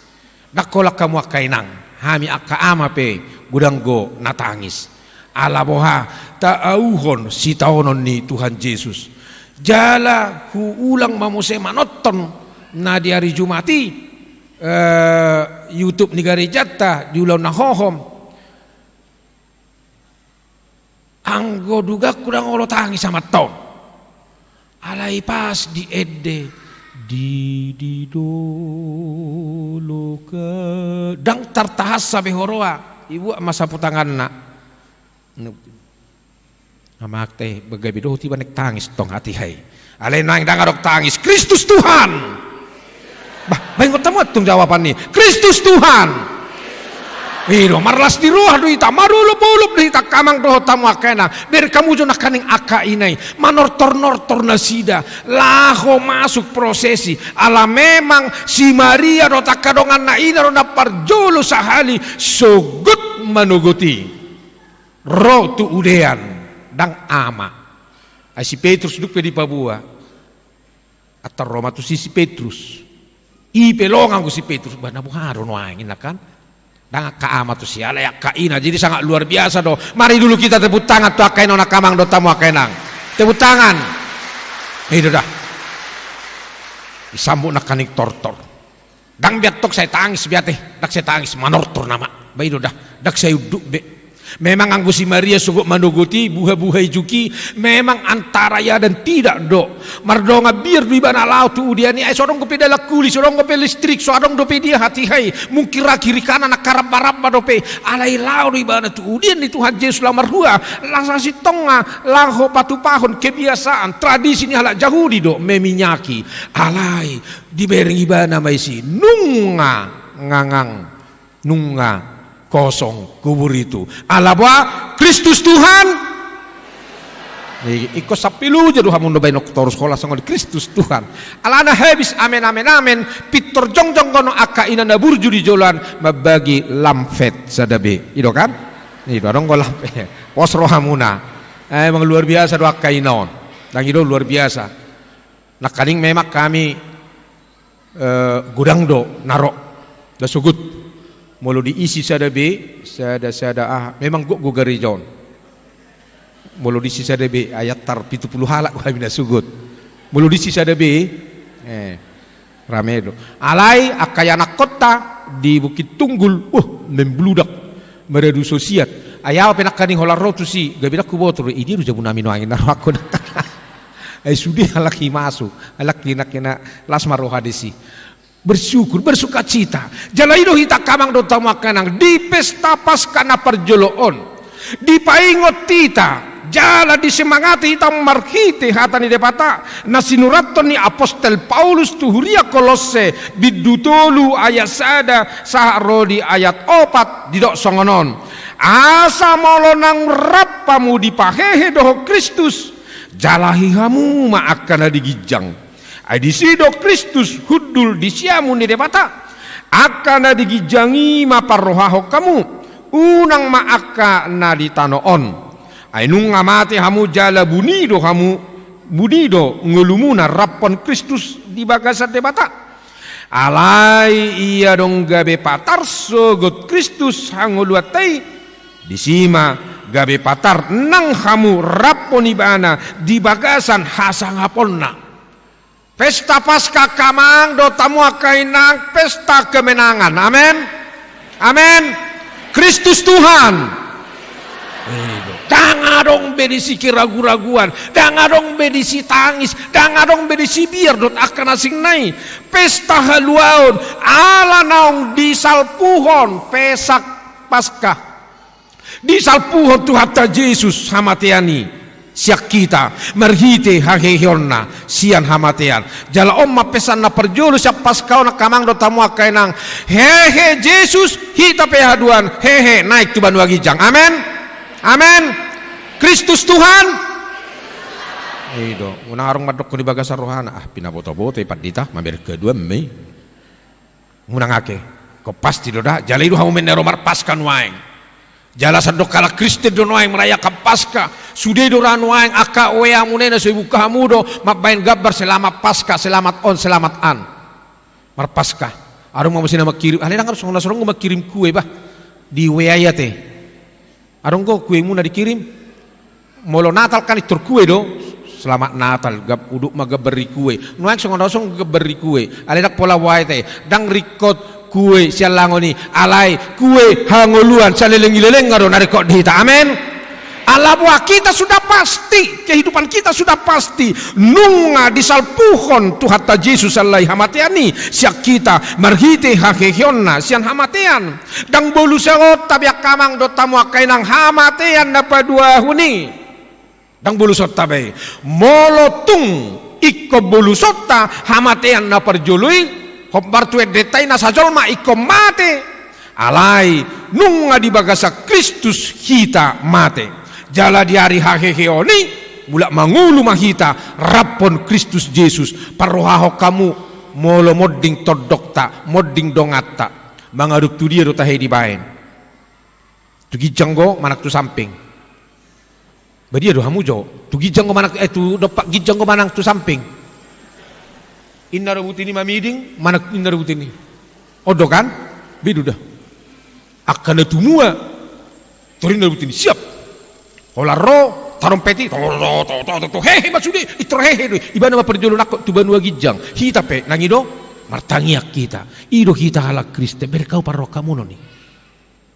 Ndang holan hamu angka inang, hami angka ama pe godang do na tangis. Ala boha? Taauhon sitaonon ni Tuhan Jesus. Jala huulang ma muse manonton na di ari Jumat i, eh, YouTube ni garejanta di ulaon na hohom. Anggo dugaku ndang olo tangis amanta on. Alai pas diende, di, di dolok, ndang tartahansa be huroha, ibuat ma sapu tanganna. Amang ate, gabe dohot iba naeng tangis tong hatiha i. Alai naeng ndang adong tangis, Kristus Tuhan. Bah, bah, ingot hamu antong jawaban ni, Kristus Tuhan. I do, marlas ni roha do hita, marolopolop do hita angka amang dohot hamu angka inang. Bereng hamu jo nangkaning angka ina i, manortornortor nasida laho masuk prosesi. Ala memang si Maria dohot angka donganna ina do na parjolo sahali sogot manogot i. Ro tu udean, ndang ama. Ai si Petrus dung pe dipaboa, antar ro ma tusi si Petrus. I pe longang do si Petrus, bah, na boha do nuaeng, inna kan. Ndang angka ama tusi, alai angka ina. Jadi sangat luar biasa do. Mari dulu kita tepuk tangan tu angka ina on, angka amang dohot hamu angka inang. Tepuk tangan. I do da. Disambut nangkaning tortor. Ndang be antong sai tangis be ate, ndang sai tangis, manortor nama. Bah, i do da, ndang sai unduk be. Memang anggo si Maria sogot manogot i, buhabuha ijuk i, memang antara ya dan tidak do. Mardongan biar do ibana laho tu udean i, ai so adong dope dalan huli, so adong dope listrik, so adong dope dia hatiha i, mungkin ra kiri kanan angka rambaramba dope, alai laho do ibana tu udean ni Tuhan Jesus laho marhua, laho sasintongna, laho patupahon kebiasaan, tradisi ni halak Jahudi do, meminyaki, alai dibereng ibana ma disi, nunga ngangang, nunga kosong kubur itu. Ala boha? Kristus Tuhan. I-, ingkon sampe loja do hamu na baen on torus holan songon i, Kristus Tuhan. Alana habis amen, amen, amen, pintor jongjong do angka ina na burju di joloan mambagi lampet sada be. I do kan? I do, adong do lampet. Pos rohamuna. Eh, emang luar biasa do angka ina on. Ndang i do luar biasa. Nangkaning memang hami, eh, godang do na ro, na sogot. Molo diisi sada be, sada, sada aha, memang gok do gareja on. Molo diisi sada be, ai antar pitu pulu halak do hami na sogot. Molo diisi sada be, eh, rame do. Alai angka ianakhonta di Bukit Tunggul, wah, membludak. Maradu so siat. Ai ahu pe nangkaning holan ro tusi, gabe ndang huboto do, i dia do jabu nami nuaeng na rohangku nangkaning. Ai sude halak i masuk, halak i nangkaning las ma roha disi. Bersyukur, bersukacita. Jala i do hita angka amang dohot hamu angka inang, di pesta Paskah na parjolo on, dipaingot hita Jala disemangati hita marhite hata ni Debata na sinurathon ni apostel Paulus tu huria Kolosse, bindu tolu ayat sada sahat ro di ayat opat, didok songon on: Asa molo naung rap hamu dipahehe dohot Kristus, jalahi hamu ma angka na di ginjang. Ai disi do Kristus hundul di siamun ni Debata. Angka na di ginjang i ma parrohahon hamu, unang ma angka na di tano on. Ai nunga mate hamu jala buni do hamu, buni do ngolumuna raphon Kristus di bagasan Debata. Alai ia adong gabe patar sogot Kristus hangoluanta i, disi ma gabe patar nang hamu raphon Ibana di bagasan hasangaponna. Pesta Paskah angka amang dohot hamu angka inang, pesta kemenangan. Amen. Amen. Kristus Tuhan. Ndang adong be disi keragu-raguan, ndang adong be disi tangis, ndang adong be disi biar dohot angka na asing nai. Pesta haluaon ala naung disalpuhon Pesach, Paskah. Disalpuhon Tuhanta Jesus hamatean i sian hita marhite haheheonna sian hamatean. Jala on ma pesan na parjolo sian Paskah on angka amang dohot hamu angka inang: Hehe Jesus, hita pe haduan hehe naek tu banua ginjang. Amen. Amen. Kristus Tuhan. I do, unang adong mandokkon di bagasan rohana: Ah, pinaboto-boto i pandita, mamereng haduan ma i. Unang ate. Ingkon pasti do da, jala i do hamu umbahen na ro marPaskah nuaeng. Jala sandok halak Kristen do nuaeng merayakan Paskah. Sude do ra nuaeng angka W A muna i na so dibuka hamu do mambahen gambar Selamat Paskah, selamat on, selamat an. MarPaskah. Adong ma muse na mangkirim, alai ndang adong songon na so adong mangkirim kue bah di W A i ate. Adong do kue muna dikirim? Molo Natal kan pintor kue do. Selamat Natal, gam-, udut ma gambar ni kue. Nuaeng songon na so adong gambar ni kue. Alai ndang pola boha ate, ndang ringkot kue sian langon i, alai kue hangoluan saleleng ni lelenga do na ringkot di hita. Amen. Ala boha, kita sudah pasti, kehidupan kita sudah pasti. Nunga disalpuhon Tuhanta Jesus alai hamatean i sian hita marhite haheheonna sian hamatean. Ndang bolusonta be angka amang dohot hamu angka inang hamatean na paduahon i. Ndang bolusonta be. Molo tung ingkon bolusonta hamatean na parjolo i, hombar tu endenta i na sajolma ingkon mate. Alai nunga di bagasan Kristus hita mate. Jala di ari haheheon i, mulak mangolu ma hita raphon Kristus Jesus. Parrohahon hamu, molo monding tondongta, monding donganta, mangadop tu dia do tahe dibaen? Tu ginjang do manang tu samping? Ba dia do hamu jo? Tu ginjang do manang, eh, tu dompak ginjang do manang tu samping? Inna do buti ni mamiding manang inna do buti ni? On do kan? Beda do da. Angka na tumua, tor inna do buti ni, siap. Holan ro tarompet i, to, to, to, hehe ma sude, pintor hehe do i. Ibana ma parjolo nangkok tu banua ginjang. Hita pe nang i do martangiang hita. I do hita halak Kristen, bereng hamu parrohahon hamu non i.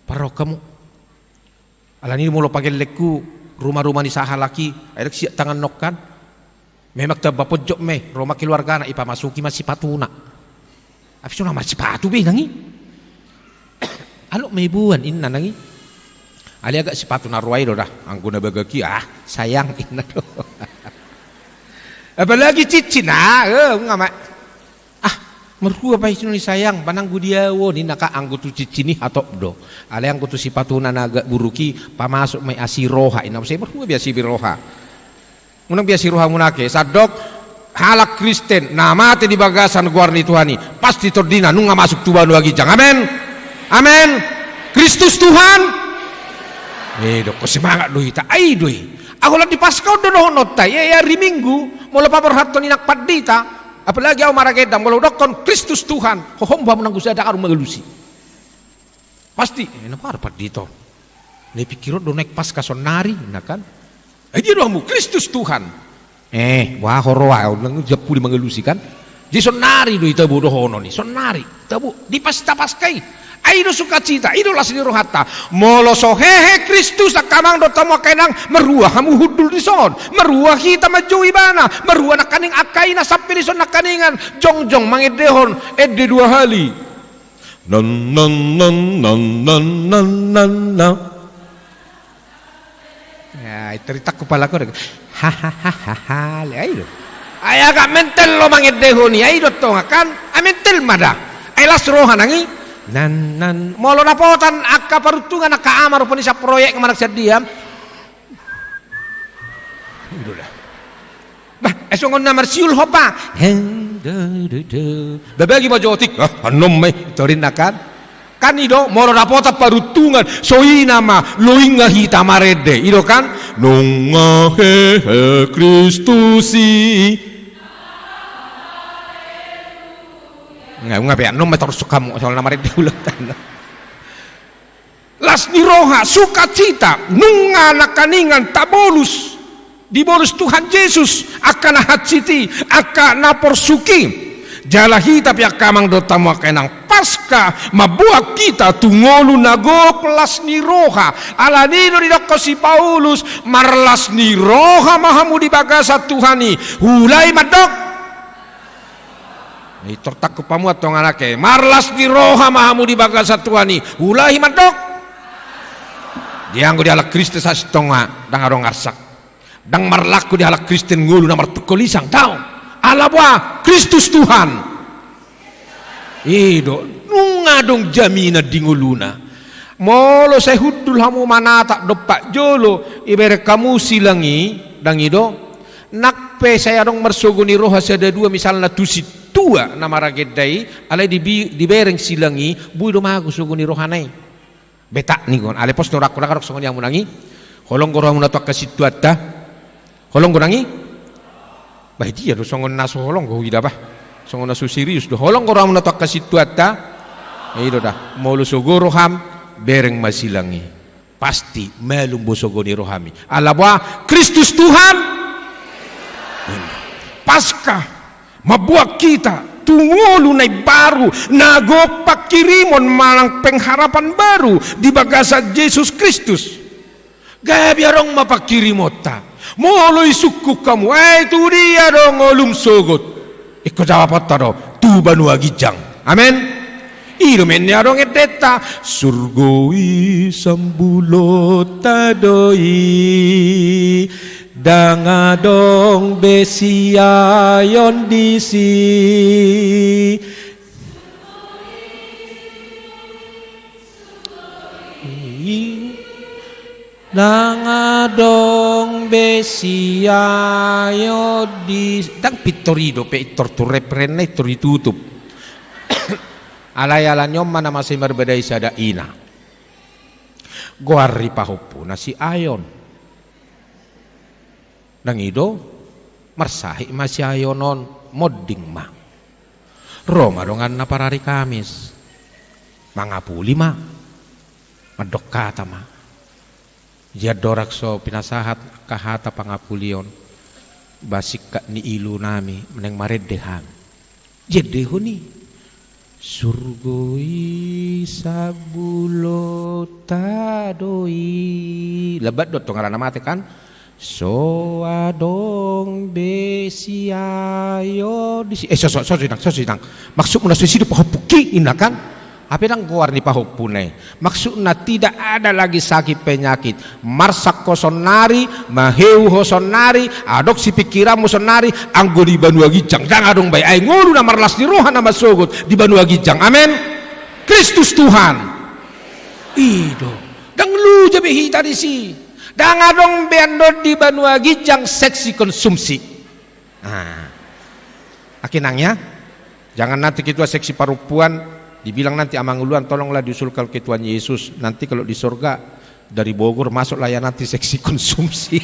Parrohahon hamu. Alani molo pagellengku ruma-ruma ni sahalak i, ai ndang siat tangan nongkan. Memang tamba ponjot ma i, ro ma keluargana, ipamasuki ma sipatuna. Ai so na marsipatu be nang i. Alok ma iboan inna nang i. Alai agak sipatu na roa i do da, anggo na bagak i, ah, sayang inna do. Apalagi cincin, ah, eh, nunga ma. Ah, marhua paisuna ni sayang, ba nanggo di au on inna, anggo tu cincin i hatop do. Alai anggo tu sipatuna na agak buruk i, pamasuk ma i asi roha inna, muse marhua be asi roha. Unang be asi rohamuna ate, sandok halak Kristen na mate di bagasan goar ni Tuhan i, pasti tondina nunga masuk tu banua ginjang. Amen. Amen. Kristus Tuhan. Eh, dokkon semangat do hita. Ai do i. Ai holan di Paskah on do dohononta i, eh, ari Minggu, molo paborhathon inang pandita, apalagi au maragendang, molo hudokkon Kristus Tuhan, hohom hamu nanggo sada adong mangalusi. Pasti, eh, na boha do pandita on? Na hupingkirhon do naeng Paskah saonari, na kan? Eh, dia do hamu, Kristus Tuhan. Eh, boha ho ro, au nang jampuli mangalusi kan? Jadi saonari do i tabo dohonon i, saonari tabo di pesta Paskah i. Ai do sukacita, i do las ni rohanta. Molo so hehe Kristus angka amang dohot hamu angka inang, marhua hamu hundul dison, marhua hita manjou ibana, marhua nangkaning angka i na sampe dison nangkaningan jongjong mangendehon ende dua hali. Nan, nan, nan, nan. Ai, taritangku pala ko, hahaha, ai do. Ai agak mentel do mangendehon i, ai do tonga kan, ai mentel ma da. Ai las roha nang i. Nan, nan, molo dapotan angka paruntungan angka amar rupani sian proyek manang sian dia. Udah dah. Bah, ai songon na marsiul hopa. Hen, da, da, da. Babagi ma jotik. Ah, annon ma i, torinna kan. Kan i do, molo dapotan paruntungan, so i nama, loinga hita marende. I do kan? Nunga hehe Kristus i. Nga, nga pe, annon ma i torus hamu, songon na marende ulang tanna. Las ni roha, sukacita, nunga nangkiningan tabolus, dibolus Tuhan Jesus angka na hansit i, angka na porsuk i. Jala hita pe angka amang dohot hamu angka inang, Paska mambuat hita tu ngolu na gok las ni roha. Alani i do didokkon si Paulus, marlas ni roha ma hamu di bagasan Tuhan i. Hulai mandok. Itor tangkup hamu antong anak e, marlas ni roha ma hamu di bagasan Tuhan i, ulahi mandok. Dia anggo dihalak Kristen sasintongna, ndang adong arsak. Ndang marlaku dihalak Kristen ngolu na martungkol isang, daong. Ala boha, Kristus Tuhan. I do, nunga adong jaminan di ngoluna. Molo sai hundul hamu manatap dompak jolo, ibereng hamu silang i, ndang i do. Nang pe sai adong marsogo ni roha sada dua misalna tu sintua na maragenda i, alai dibi-, dibereng silang i, boi do mago sogo ni rohana i. Betak ni gon, alai pos do rohangku, ndang adong songon i hamu nang i. Holong do rohamuna tu angka sintuanta. Holong do nang i. Bah, dia do songon na so holong do huida bah. Songon na so serius do. Holong do rohamuna tu angka sintuanta. I do da. Molo sogo roham, bereng ma silang i. Pasti malum do sogo ni rohami. Ala boha, Kristus Tuhan. Paska mambuat hita tu ngolu na imbaru, na gok pangkirimon manang pengharapan baru di bagasan Jesus Kristus. Gabe adong ma pangkirimonta. Molo isungkun hamu, ai tu dia do ngolum sogot? Ingkon jawaponta do, tu banua ginjang. Amen. I do ma i na adong endenta, surgo i sambulonta do i, ndang adong be siaeon disi. Ndang adong be siaeon di, ndang pintor i dope, pintor tu refrenna, pintor ditutup. Alai ala ni on ma na masa i marbadai sada ina. Goar ni pahompuna siaeon. Ndang i do, marsahit ma siaeon on, monding ma. Ro ma donganna parari Kamis. Mangapuli ma. Mandok hata ma. Ia dorang so pinasahat angka hata pangapulion. Ba singkat ni ilunami, naeng marende hami. Diendehon i. Surgo i sambulonta do i. Lambat do antong alana mate kan. So adong be siaeon disi. Eh, so, so, so, so, inang, so, so, inang. Maksudmuna so i do pahompungki, inna kan. Hape ndang goar ni pahompuna i. Maksudna tidak ada lagi sakit penyakit. Marsak ho saonnari, maheu ho saonnari, adong sipingkiranmu saonnari, anggo di banua ginjang. Ndang adong be ai ngolu na marlas ni roha na masogot di banua ginjang. Amen. Kristus Tuhan. I do. Ndang luja be hita disi. Ndang adong be annon di banua ginjang seksi konsumsi. Nah. Aki nang ya. Jangan nanti ketua seksi parompuan dibilang nanti amang uluan, tolonglah diusulkan ketuaan Yesus. Nanti kalau di sorga dari Bogor masuklah ya nanti seksi konsumsi.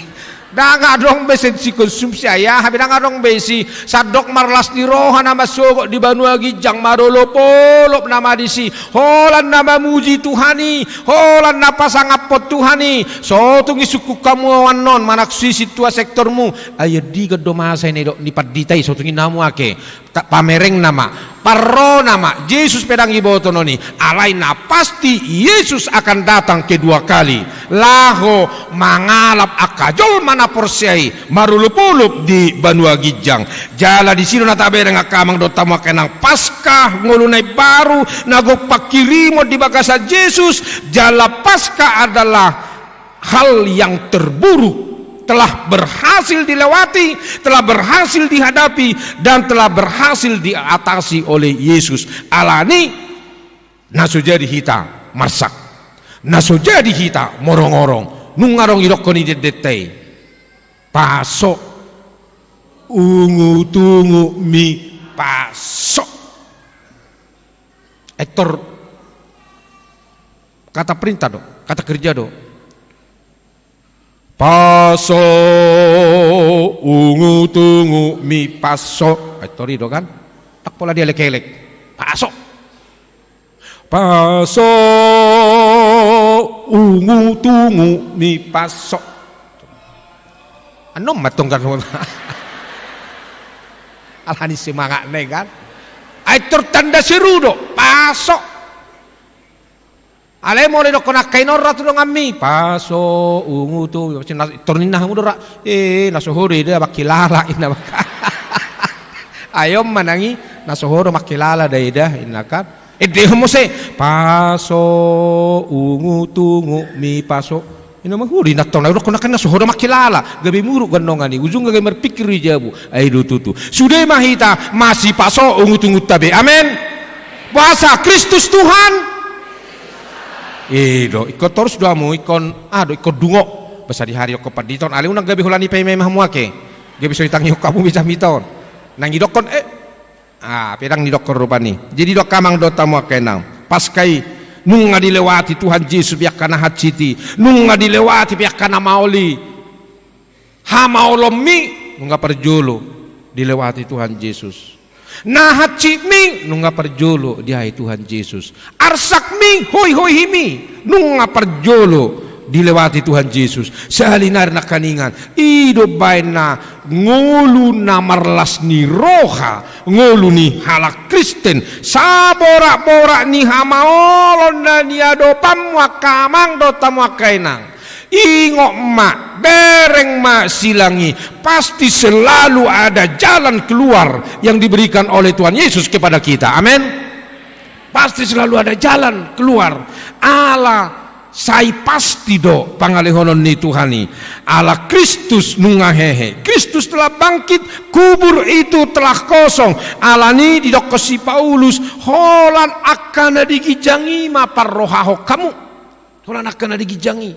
Ndang adong be seksi konsumsi, ai aha be ndang adong be isi. Sandok marlas ni roha na masogot di banua ginjang, marolopolop nama disi. Holan na mamuji Tuhan i, holan na pasangaphon Tuhan i. So tung isungkun hamu annon manang si sintua sektormu. Ai andigan do masa i na didok ni pandita i, so tung i na hamu ake. Ta-, pamereng nama, parro nama, Jesus pe ndang iboto annon i, alai na pasti Jesus akan datang kedua kali, laho mangalap angka jolma na porsea i, marolopolop di banua ginjang. Jala disi do na tabereng angka amang dohot hamu angka inang, Paska, ngolu na imbaru, na gok pangkirimon di bagasan Jesus, jala Paska adalah hal yang terburuk telah berhasil dilewati, telah berhasil dihadapi, dan telah berhasil diatasi oleh Yesus. Alani na so jadi hita marsak, na so jadi hita morong-orong, nunga adong idokkon i di endenta i. Paso, ungu-tungu mi paso. Aitor kata perintah do, kata kerja do. Paso, ungu-tungu mi paso. Aitor i do kan? Tak pola dielek-elek. Paso. Paso, ungu-tungu mi paso. Annon ma tong kan. Alani semangatna i kan. Aitor tanda seru do, paso. Alai molo idokkon angka i, nunga ra tu donganmi, paso, ungu-tungu, pasti na, tor ninna hamu do ra, eh, na so ho do eda mangkilala, inna maka. Ai on ma nang i, na so ho do mangkilala da eda, inna kan. Ede ho muse, paso, ungu-tungu mi paso. Inna mangkuri na tong, na idokkon angka i na so ho do mangkilala, gabe muruk gandongan i, ujungna gabe marpikir do i jabu. Ai do tutu. Sude ma hita masipaso ungu-tungunta be. Amen. Boasa, Kristus Tuhan. I do, ingkon torus do hamu, ingkon, ah, do, ingkon dungo. Boasa di hari ingkon pandita on, alai unang gabe holan i paima-ima hamu ake. Gabe so ditangihon hamu be jamita on. Nang idokkon, eh, ah, pe ndang nidokkon rupani. Jadi do angka amang dohot hamu angka inang. Paska i, nunga dilewati Tuhan Jesus pe angka na hansit i. Nunga dilewati pe angka na maol i. Hamaolonmi nunga parjolo dilewati Tuhan Jesus. Na hansitmi nunga parjolo diae Tuhan Jesus. Arsakmi, hoihoi himi nunga parjolo dilewati Tuhan Jesus. Sahali nari nangkaningan, i do baenna ngolu na marlas ni roha, ngolu ni halak Kristen. Saborak-borak ni hamaolon na niadopanmu angka amang dohot hamu angka inang. Ingot ma, bereng ma silang i, pasti selalu ada jalan keluar yang diberikan oleh Tuhan Yesus kepada kita. Amin. Pasti selalu ada jalan keluar. Ala sai pasti do pangalehonon ni Tuhan i. Ala Kristus nunga hehe. Kristus telah bangkit, kubur itu telah kosong. Alani didokkon si Paulus, holan angka na di ginjang i ma parrohahon hamu. Holan angka na di ginjang i.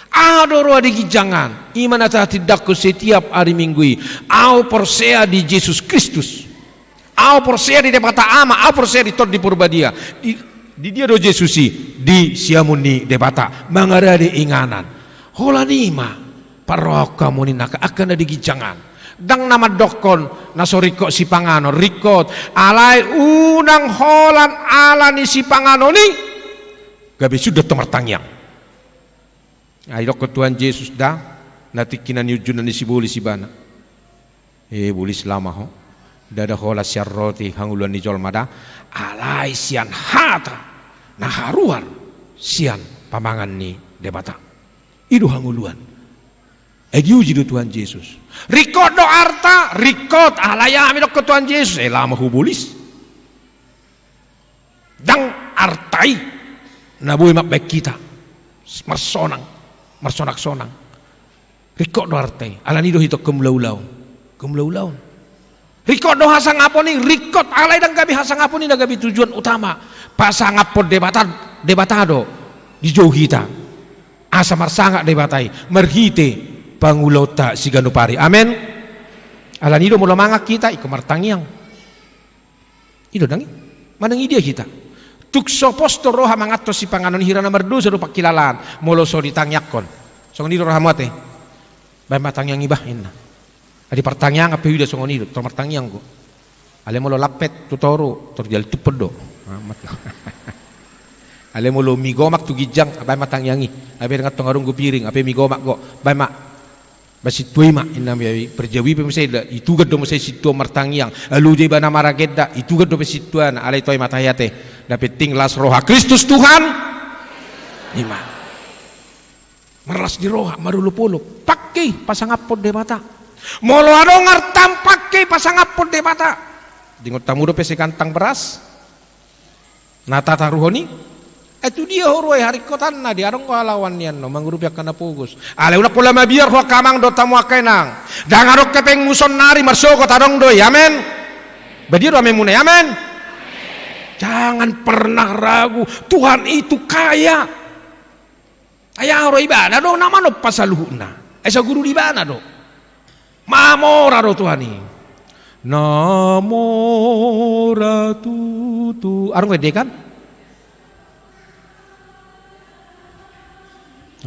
Aha do roha di ginjang an? I ma na tahatindangkon setiap ari Minggu i. Au porsea di Jesus Kristus. Au porsea di Debata Ama, au porsea di Tondi Porbadia. Di, di dia do Jesus i? Di siamun ni Debata. Mangarade inganan. Holan i ma parrohahon hamu ninna angka na di ginjang an. Ndang na mandokkon na so ringkot sipanganon, ringkot. Alai unang holan ala ni sipanganon i gabe sun do antong martangiang. Ai didokkon Tuhan Jesus da, na tingki na niunjunna ni sibolis ibana. E, bolis, laho ma ho. Ndada holan sian roti hangoluan ni jolma da, alai sian hata na haruar sian pamangan ni Debata. I do hangoluan. Ai diuji do Tuhan Jesus. Ringkot do arta, ringkot, alai aha ma didokkon Tuhan Jesus? E, laho ma ho bolis. Ndang arta i na boi mambahen hita marsonang, marsonaksonang. Ringkot do arta i, alani do hita on hamu ulaulaon. Hamu ulaulaon. Ringkot do hasangapon i, ringkot, alai ndang gabe hasangapon i na gabe tujuan utama. Pasangaphon Debata, Debata do dijou hita. Asa marsangap Debata i marhite pangulaonta siganup ari. Amen. Alani do molo mangan hita, ingkon martangiang. I do nang i. Manang i dia hita. Tung so pos do roha manganhon sipanganon i, hira na mardosa do pangkilalaan molo so ditangiangkon. Songon i do rohamu ate? Baen ma tangiang i bah, inna. Adi partangiangan pe huida songon i do, tor martangiang ho. Alai molo lampet tu toru, tor jala tumpon do. Amat. Alai molo mi gomak tu ginjang, baen ma tangiang i. Ai pe ndang antong adong do piring, ai pe mi gomak ho. Baen ma. Ba sintua i ma, inna, parjabui pe muse da, itugan do muse sintua martangiang. Alu jo iba na maragenda, itugan dope sintuana, alai toe ma tahe ate. Na penting las roha, Kristus Tuhan. I ma. Marlas ni roha, marolopolop. Pangke i pasangaphon Debata. Molo adong artam, pangke i pasangaphon Debata. Diingot hamu dope segantang beras na tataruhon i? Eh, tu dia ho ro i, haringkotanna dia, adong do halaoan nian, no, mangurupi angka na pogos. Alai unang pola mabiar ho angka amang dohot hamu angka inang. Ndang adong hepengmu saonari, marsogot adong do i. Amen. Badia do amenmuna i. Amen. Jangan pernah ragu, Tuhan itu kaya. Ai aha ro, Ibana do na manompa saluhutna. Ai saguru di Ibana do. Mamora do Tuhan i. Na mora tutu. Adong ende kan?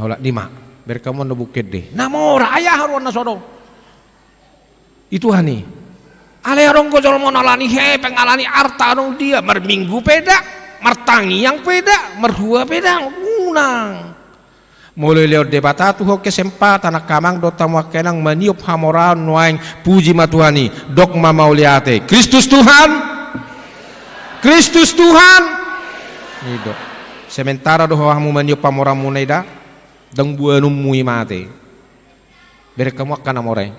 Olat ni ma. Berkamu na bungkede. Na mora, ai aha ruanna so adong. I Tuhan i. Alai adong do jolma on alani hepeng, alani arta, adong dia marminggu pe ndang, martangiang pe ndang, marhua pe ndang, unang. Molo dilehon Debata tu ho kesempatan angka amang dohot hamu angka inang maniop hamoraon nuaeng, puji ma Tuhan i, dok ma mauliate. Kristus Tuhan. Kristus Tuhan. I do. Sementara do ho hamu maniop hamoraonmuna i da, ndang boanonmu i mate. Bereng hamu angka na mora i.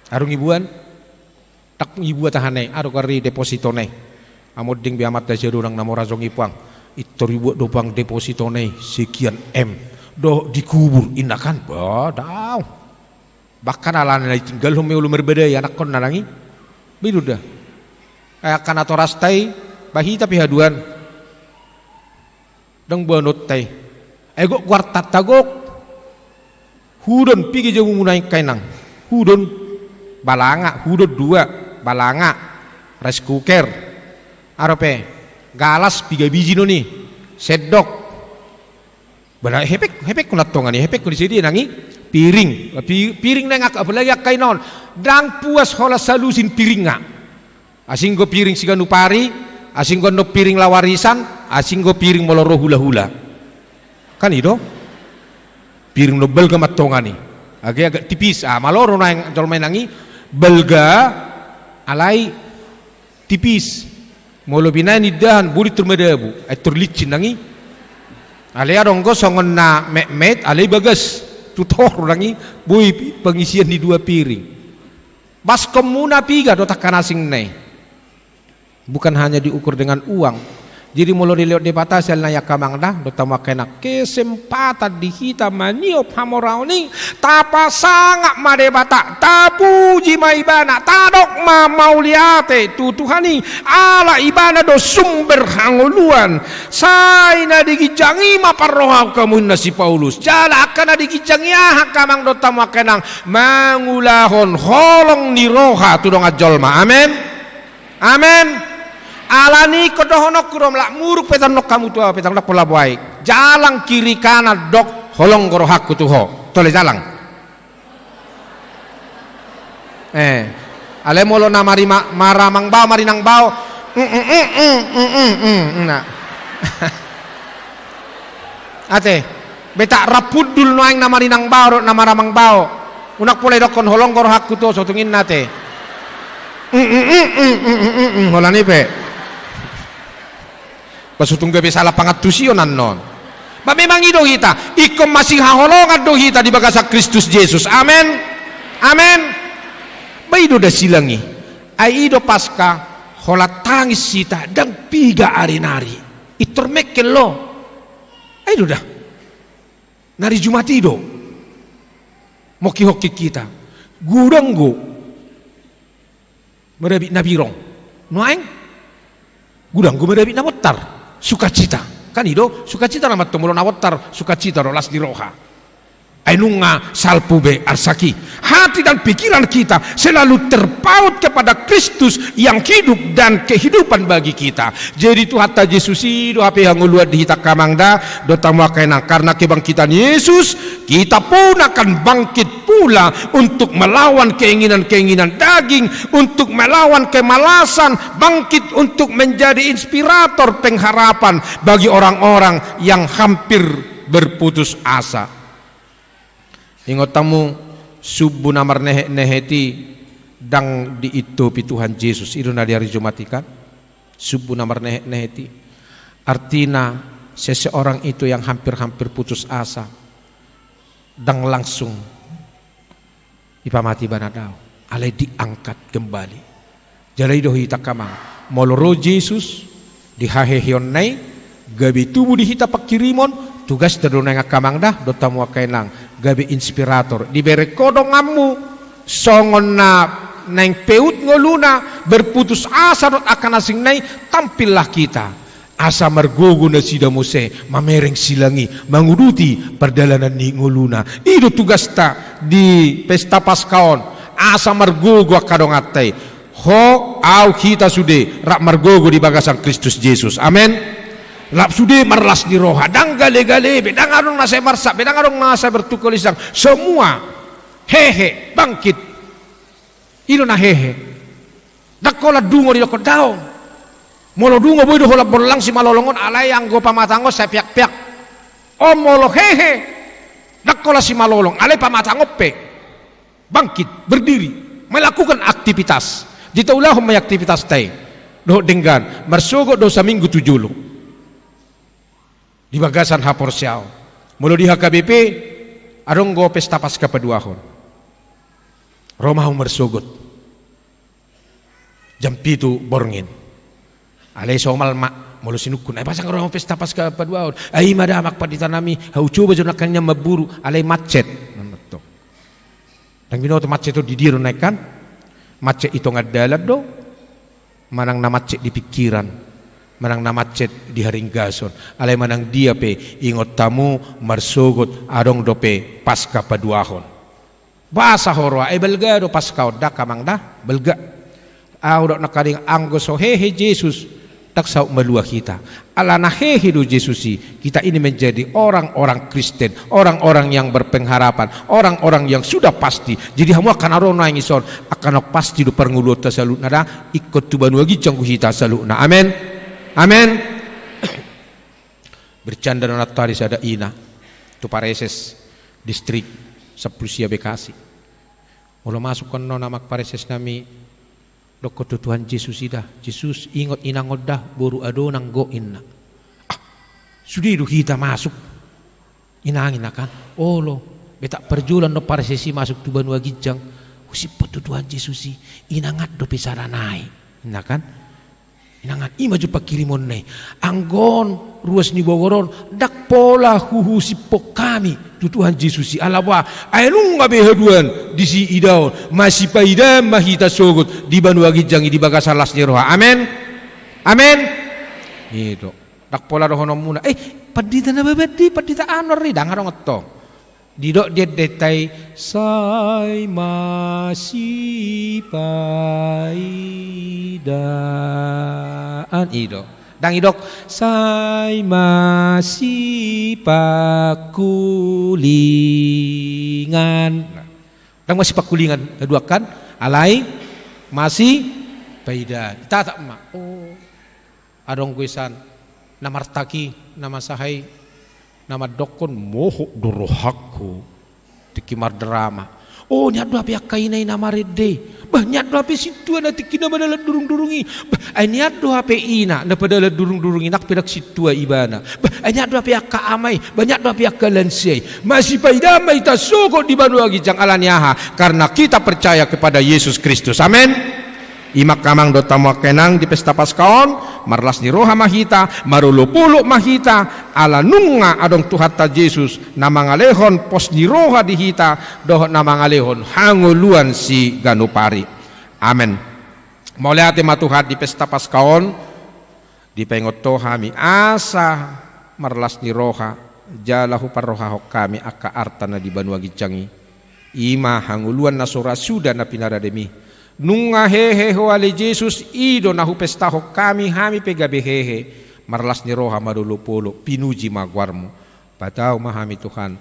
Adong ibuan? Ndang ibuat aha na i, adong ari depositona i. Amonding be amanta sia do nang na mora jong i puang. Pintor ibuat do puang depositona i, sekian M. Dohot dikubur, inna kan? Ba, daong. Bahkan alana na ditinggalhon ma i olo marbadai anakkonna nang i. Ba i do da. Ai angka natorasta i, ba hita pe haduan. Ndang boanonta i. Ai gok goartanta gok. Hudon, piga jabumuna i angka inang? Hudon. Balanga, hudon dua. Balanga. Rice cooker. Aha dope? Galas, piga biji non i? Sendok. Bala hepeng, hepengkon antong i, hepengkon i, sadia nang i? Piring. Pi-, piring nang i, apalagi angka inang on. Ndang puas holan salusin piringna. Asing do piring siganup ari, asing do annon piring laho arisan, asing do piring molo ro hulahula. Kan i do? Piring do balga ma antong i. Age agak tipis, ah, malo do nuaeng jolma i nang i, balga, alai tipis. Molo binaen indahan, boi pintor madabu, ai pintor licin nang i. Alai adong do songon na metmet, alai bagas. Tu toru nang i, boi pangisian ni dua piring. Baskonmuna piga dohot angka na asing na i. Bukan hanya diukur dengan uang. Jadi molo dilehon Debata siala ni angka amang da, dohot hamu angka inang, kesempatan di hita maniop hamoraon i, tapasangap ma Debata, tapuji ma Ibana, tadok ma mauliate tu Tuhan i, ala Ibana do sumber hangoluan. Sai na di ginjang i ma parrohaon hamu, ninna si Paulus. Jala angka na di ginjang i aha angka amang dohot hamu angka inang? Mangulahon holong ni roha tu dongan jolma. Amen. Amen. Alani i ingkon dohononku do, molo muruk pe tong hamu tu ahu pe tong, ndang pola boaik. Jalang kiri kanan dok holong do rohangku tu ho. Tole jalang. Eh. Alai molo na mari ma-, maramang bao, marinang bao. Mm, mm, mm, mm, mm, mm, mm, na. Ate, betak rap hundul nuaeng na marinang bao dohot na maramang bao. Unang pola idokkon holong do rohangku tu ho, so tung inna ate. Mm, mm, mm, mm, mm, mm, mm, mm, holan i pe. Ba so tung gabe salah pangantusion annon. Ba memang i do hita, ingkon masihaholongan do hita di bagasan Kristus Jesus. Amen. Amen. Ba i do da silang i. Ai i do Paska, holan tangis hita, ndang piga ari nari. Pintor mengkel lo. Ai do da. Nari Jumat i do. Mongkihon hita. Godang do marabit na birong. Nuaeng? Godang do marabit na bontar. Sukacita. Kan i do, sukacita nama antong molo na bontar, sukacita do, las ni roha. Ai nunga salpu be arsak i. Hati dan pikiran kita selalu terpaut kepada Kristus yang hidup dan kehidupan bagi kita. Jadi Tuhanta Jesus i do hape hangoluan di hita angka amang da, dohot hamu angka inang, karena kebangkitan Yesus, kita pun akan bangkit pula untuk melawan keinginan-keinginan daging, untuk melawan kemalasan, bangkit untuk menjadi inspirator pengharapan bagi orang-orang yang hampir berputus asa. Ingot hamu, sumbu na marnehet-nehet i ndang diintopi Tuhan Jesus. I do na di ari Jumat i kan? Sumbu na marnehet-nehet i. Artina, seseorang itu yang hampir-hampir putus asa, ndang langsung dipamate ibana, daong. Alai diangkat kembali. Jala i do hita angka amang. Molo ro Jesus, di haheheonna i, Gabe tubu di hita pangkirimon, tugasta do naeng angka amang da dohot hamu angka inang, gabe inspirator. Dibereng ho donganmu songon na naeng peut ngoluna, berputus asa dohot angka na asing na i, tampillah hita asa margogo nasida muse mamereng silang i, manguduti pardalanan ni ngoluna. I do tugasta di Pesta Paskah on, asa margogo angka donganta i. Ho, au, hita sude rap margogo di bagasan Kristus Jesus. Amen. Rap sude marlas ni roha, ndang gale-gale be, ndang adong na sai marsat be, ndang adong na sai bertukar lisan. Semua hehe, bangkit. I do na hehe. Ndang holan dungo didokkon daong. Molo dungo boi do holan bollang simalolong on, alai anggo pamatang on sai peak-peak. On molo hehe, ndang holan simalolong, alai pamatang on pe. Bangkit, berdiri, melakukan aktivitas. Ditaulahon ma i aktivitasta i dohot denggan, marsogot do saminggu tu jolo di bagasan haporseaon. Molo di H K B P adong do Pesta Paskah paduahon. Ro ma hamu marsogot jam pitu borngin. Alai somal ma molo sinungkun, ai pasang ro hamu Pesta Paskah paduahon? Ai i ma da, amang pandita nami, hau coba jo nangkaningan mamburu, alai macet. Ndang binoto macet on di dia do naeng kan? Macet i tonga dalan do, manang na macet di pingkiran, manang na macet di haringgason. Alai manang dia pe, ingot hamu, marsogot adong dope Paskah paduahon. Boasa ho ro, ai balga do Paskah on da, amang da, balga. Au dok nangkaning, anggo so hehe Jesus, ndang saut malua hita. Alana hehe do Jesus i, kita ini menjadi orang-orang Kristen, orang-orang yang berpengharapan, orang-orang yang sudah pasti. Jadi hamu angka na ro naeng dison, angka na pasti do parngoluonta saluhutna da, ingkon tu banua ginjang do hita saluhutna. Amen. Amen. Bercanda do nantoari sada ina tu Pareses, distrik sampulu sia Bekasi. Molo masuk annon, amang pareses nami, dokkon tu Tuhan Jesus i da, "Jesus, ingot inang on da, boru adong nanggo," inna. Ah, sude do hita masuk. Inang, inna kan, olo, betak parjolo annon pareses i masuk tu banua ginjang, husiphon tu Tuhan Jesus i, inangan dope sada nai, inna kan. Inangan, i ma jo pangkirimonna i. Anggo on, ruas ni bogor on, ndang pola huhusiphon hami tu Tuhan Jesus i, ala boha, ai nunga be haduan disi idaon, masipaidaan ma hita sogot di banua ginjang i di bagasan las ni roha. Amen. Amen. I do. Ndang pola dohononmuna, "Eh, pandita Nababan do i, pandita Anwar do i," ndang adong antong. Didok di endenta i, "Sai masipaidaan," i do. Ndang didok, "Sai masipangkulingan." Ndang masipangkulingan haduan kan, alai masipaidaan. Itatap ma. Oh. Adong do isan na martaki, na masa i, na mandokkon, "Mohop do rohangku." Tingki mardrama. "Oh, nian do hape angka ina i na marende. Bah, nian do hape sintua na tingki na madalan durung-durung i. Bah, ai nian do hape ina na padalan durung-durung i, nang pe ndang sintua ibana. Bah, ai nian do hape angka ama i. Bah, nian do hape angka lansia i." Masipaidaan ma hita sogot di banua ginjang, ala ni aha? Karena kita percaya kepada Yesus Kristus. Amen. I ma angka amang dohot hamu angka inang, di Pesta Paskah on, marlas ni roha ma hita, marolopolop ma hita, ala nunga adong Tuhanta Jesus na mangalehon pos ni roha di hita, dohot na mangalehon hangoluan siganup ari. Amen. Mauliate ma Tuhan di Pesta Paskah on, dipaingot Ho hami asa marlas ni roha, jala huparrohahon hami angka arta na di banua ginjang i. I ma hangoluan na so ra suda na pinarademi. Nunga hehe Ho ale Jesus, i do na hupestahon hami, hami pe gabe hehe, marlas ni roha, marolopolop, pinuji ma goarMu. Patau ma hami Tuhan,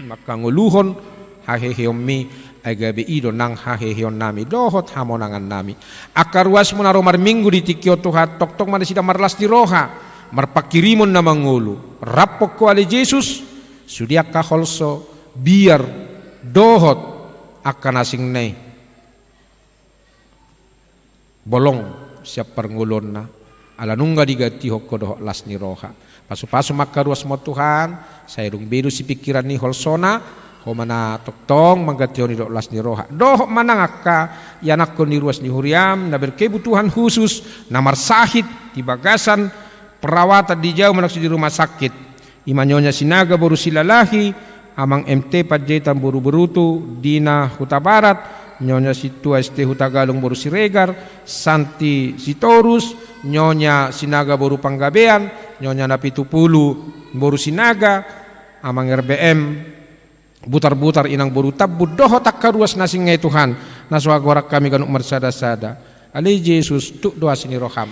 manghangoluhon haheheonMi, ai gabe i do nang haheheonnami dohot hamonangannami. Angka ruasMu na ro marminggu di tingki on Tuhan, tongtong ma nasida marlas ni roha, marpangkirimon na mangolu. Raphon Ho ale Jesus, sude angka holso, biar, dohot angka na asing na i. Bolong sian parngoluonna, ala nunga digantihon Ho dohot las ni roha. Pasupasu ma angka ruasMu on Tuhan, sai dung be do sipingkiran ni holsona, Ho ma na tongtong manggantihon i dohot las ni roha. Dohot ma nang angka ianakhon ni ruas ni huriaM, na berkebutuhan khusus, na marsahit di bagasan perawatan di jauh, manang so di rumah sakit. I ma Nyonya Sinaga boru Silalahi, Amang M T Panjaitan boru Berutu di na Hutabarat, Nyonya Sintua S T Hutagalung boru Siregar, Santi Sitorus, Nyonya Sinaga boru Panggabean, Nyonya Napitupulu boru Sinaga, Amang R B M, Butarbutar, Inang boru Tambun, dohot angka ruas na asing i Tuhan, na so hagoran hami ganup marsada-sada. Ale Jesus, tuk do asi ni roham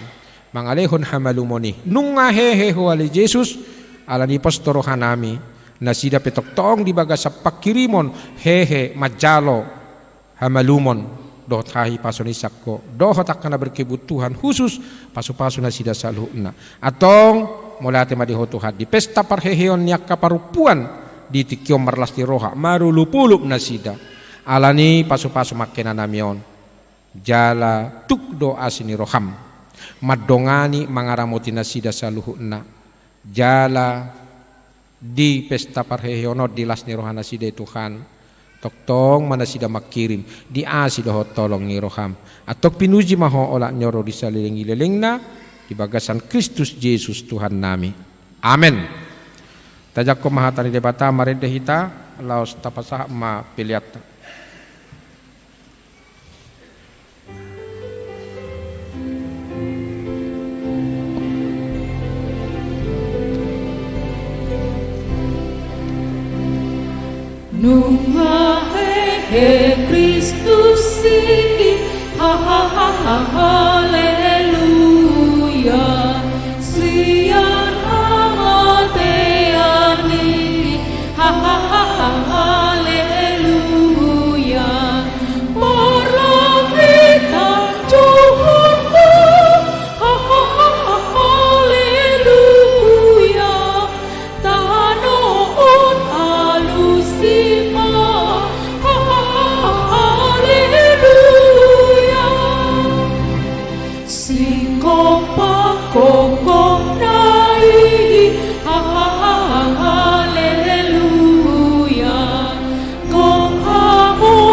mangalehon hamalumon i. Nunga hehe Ho ale Jesus, alani i pos do rohanami, nasida pe tongtong di bagasan pangkirimon hehe manjalo hamalumon dohot hahipason i sian Ho, dohot angka na berkebutuhan khusus, pasu-pasu nasida saluhutna. Antong, mauliate ma di Ho Tuhan, di pesta parheheon ni angka parompuan di tingki on marlas ni roha, marolopolop nasida. Alani i pasu-pasu ma angka inanami on, jala tuk do asi ni roham mandongani, mangaramoti nasida saluhutna. Jala di pesta parheheon on, di las ni roha nasida i Tuhan, tongtong ma nasida mangkirim di asi dohot holong ni roham. Antong pinuji ma Ho olat ni on ro di saleleng ni lelengna, di bagasan Kristus Jesus Tuhannami. Amen. Tajangkon ma hata ni Debata, marende hita, laos tapasahat ma peleanta. Nunga hehe Kristus i, ha, ha, ha, ha, haleluya. Sian hamatean i, ha, ha, ha, ha, haleluya. Parlangit anjuhurna, ha, ha, ha, ha, haleluya. Tano on alusi ma, ha, ha, ha, ha, haleluya. Singkop pangkopkopna i, ha, ha, ha, ha, haleluya. Gok hamonanganna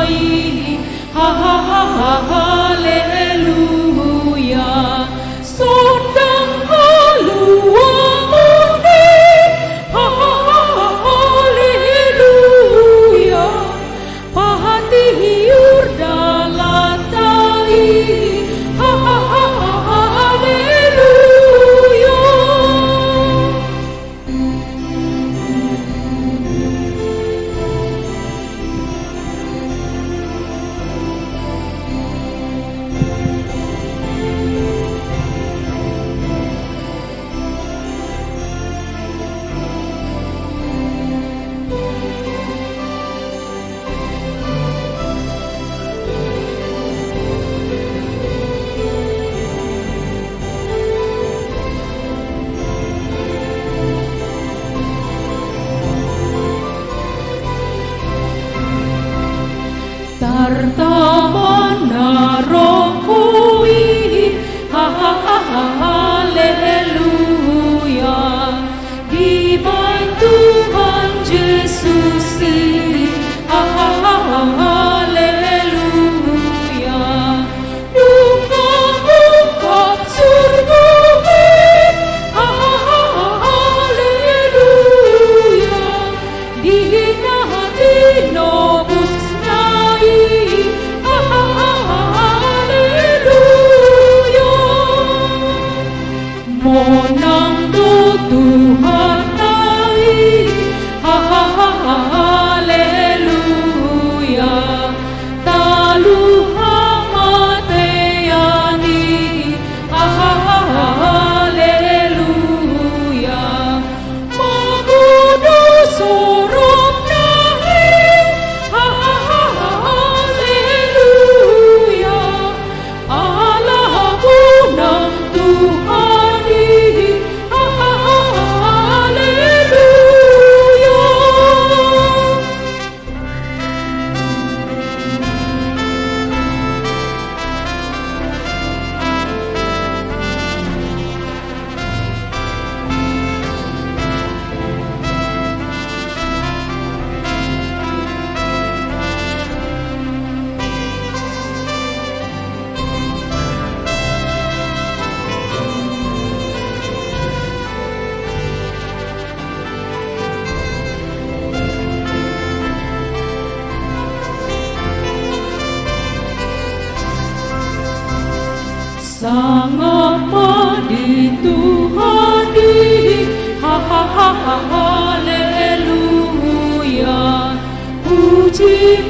i, ha, ha, ha, ha, haleluya. Sondang haluaon i, ha, ha, ha, ha, haleluya. Pahat ni hiur dalanta i, ha, ha, ha, ha, haleluya. Tartaban na ro Ho i, ha, ha, ha, ha, haleluya. Dibahen Tuhan Jesus i, ha, ha, ha, ha, haleluya. Nunga ungkap surgo i, ha, ha, ha, ha, haleluya. Di na tinobusna i, ha, ha, ha, ha, haleluya.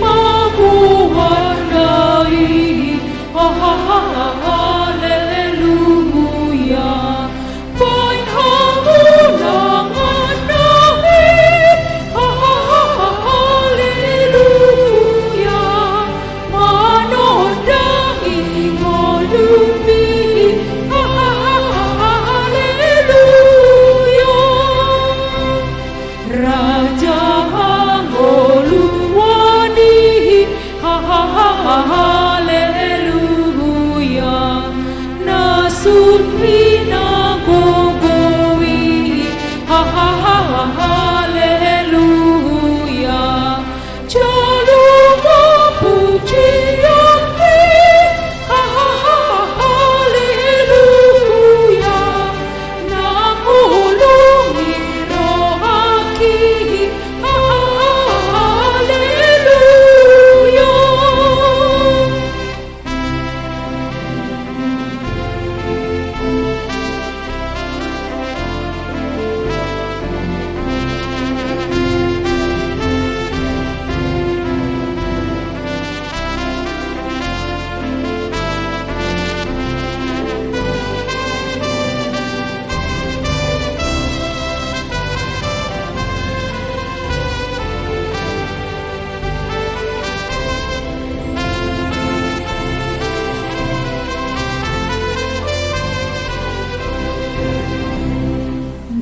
Magoar na i, ha, ha, ha, ha, haleluya. Baen hamonangan na i, ha, ha, ha, ha, haleluya. Manondangi ngolumi, ha, ha, ha, ha, haleluya. Raja hangoluan i, ha, ha, ha, ha, haleluya. Na sun hinagogo i, ha, ha, ha, ha, haleluya. Jalo ma pujian i, ha, ha, ha, ha, haleluya. Na holong ni rohangki, ha, ha, ha, haleluya.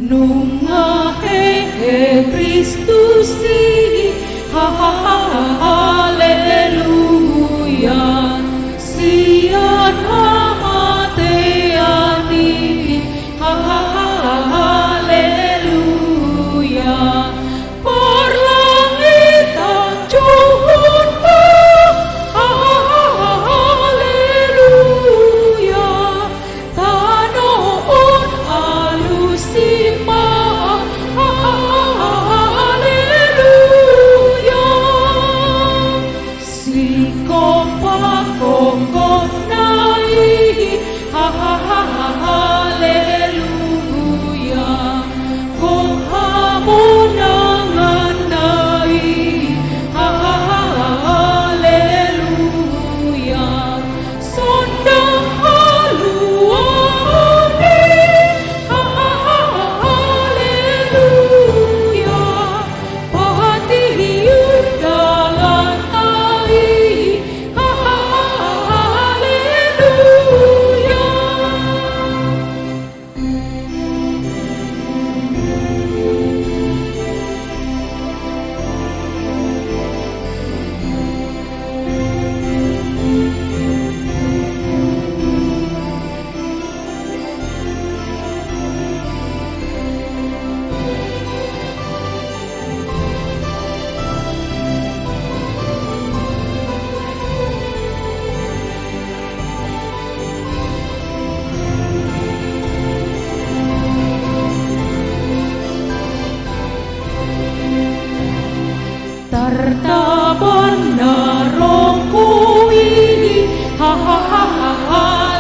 Nunga hehe Kristus i, ha, ha, ha, ha, haleluya. Sian hamatean i, ha, ha, ha, ha, haleluya. Parlangitan jouhon ma, ha, ha, ha, ha, haleluya. Tano on alusi ma, ha, ha, ha, ha, haleluya. Singkop pangkongkop na i, ha, ha, ha, ha, haleluya. Gok hamonangan na i, ha, ha, ha, ha, haleluya. Sondang haluaon i, ha, ha, ha, ha, haleluya. Patihon dalan na i, ha, ha, ha, ha, haleluya. Tartaban na rohangku i, ha, ha, ha, ha,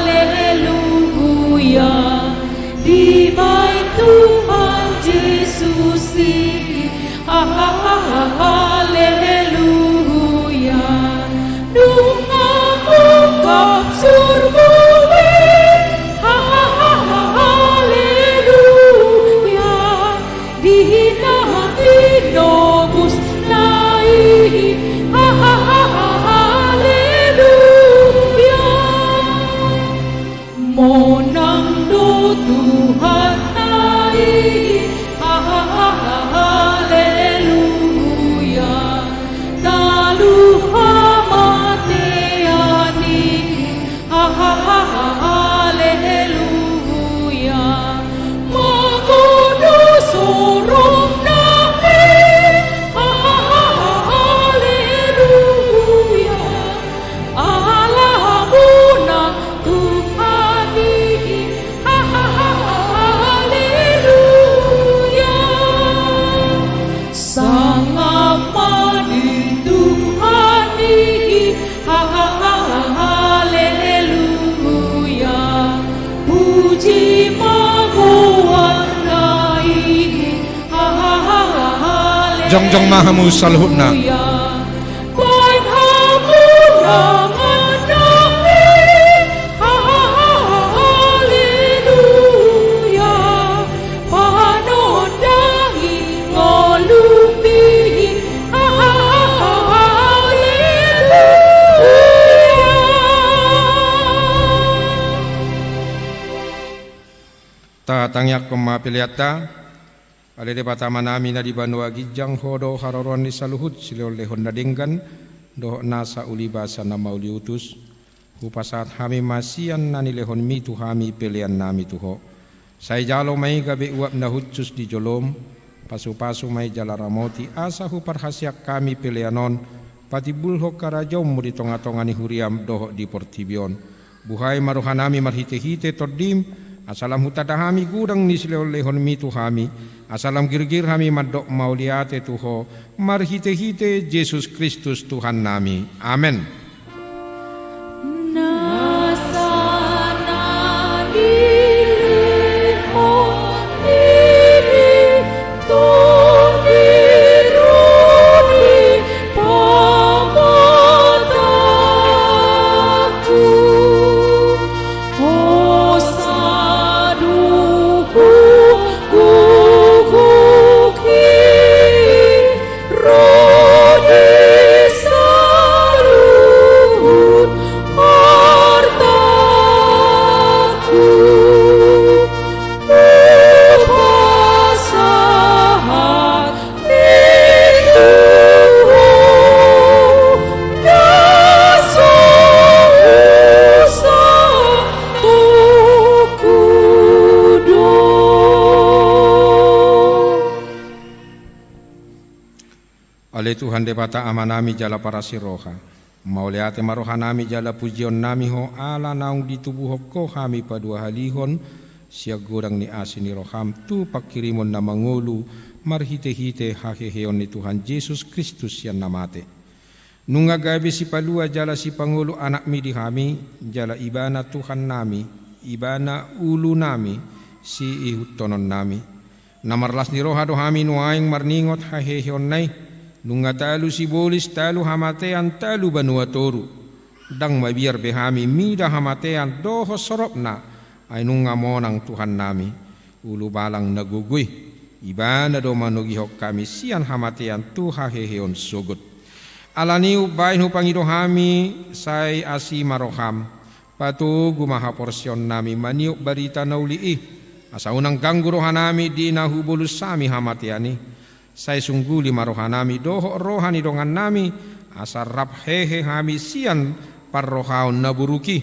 haleluya. Dibahen Tuhan Jesus i, ha, ha, ha, ha, haleluya. Nunga ungkap surgo i, ha, ha, ha, ha, haleluya. Di na tinobus na i, ha, ha, ha, ha, haleluya. Monang do Tuhan na i, ha, ha, ha, ha, haleluya. Talu hamatean i, ha, ha, ha, ha, haleluya. Magodang sorong na i, ha, ha, ha, ha, haleluya. Ala monang Tuhan i, ha, ha, ha, ha, haleluya. Sangap ma di Tuhan i, ha, ha, ha, ha, haleluya. Puji ma goarna i, ha, ha, ha, ha, haleluya. Jongjong ma hamu saluhutna. Tangiangkon ma peleanta. Ale Debata Amanami na di banua ginjang, Ho do haroroan ni saluhut silehonlehon na denggan dohot nasa ulibasa na mauliutus. Hupasahat hami ma sian na nilehonmi tu hami peleannami tu Ho. Sai jalo ma i gabe uap na hushus di jolom, pasupasu ma i jala ramoti, asa huparhaseang hami pelean on patimbulhon harajaonmu di tongatonga ni huriam dohot di portibi on. Buhai ma rohanami marhitehite Tondim, asa lam hutanda hami godang ni silehonlehonmi tu hami, asa lam girgir hami mandok mauliate tu Ho, marhitehite Jesus Kristus Tuhannami. Amen. Ale Tuhan Debata Amanami jala parasi roha, mauliate ma rohanami jala pujionnami Ho ala naung ditubuhon Ho hami paduahalihon sian godang ni asi ni roham tu panghirimon na mangolu marhitehite haheheon ni Tuhan Jesus Kristus sian na mate. Nunga gabe sipalua jala sipangolu Anakmi di hami, jala Ibana Tuhannami, Ibana ulunami, siihuthononnami. Na marlas ni roha do hami nuaeng marningot haheheonna i, nunga talu sibolis, talu hamatean, talu banua toru. Ndang mabiar be hami mida hamatean dohot soropna, ai nunga monang Tuhannami, ulubalang na gogo i. Ibana do manogihon hami sian hamatean tu haheheon sogot. Alani i umbahen hupangido hami, sai asi ma roham. Patogu ma haporseaonnami maniop barita na uli i, asa unang ganggu rohanami di na hubolus hami hamatean i. Sai sungguli ma rohanami dohot roha ni dongannami, asa rap hehe hami sian parrohaon na buruk i,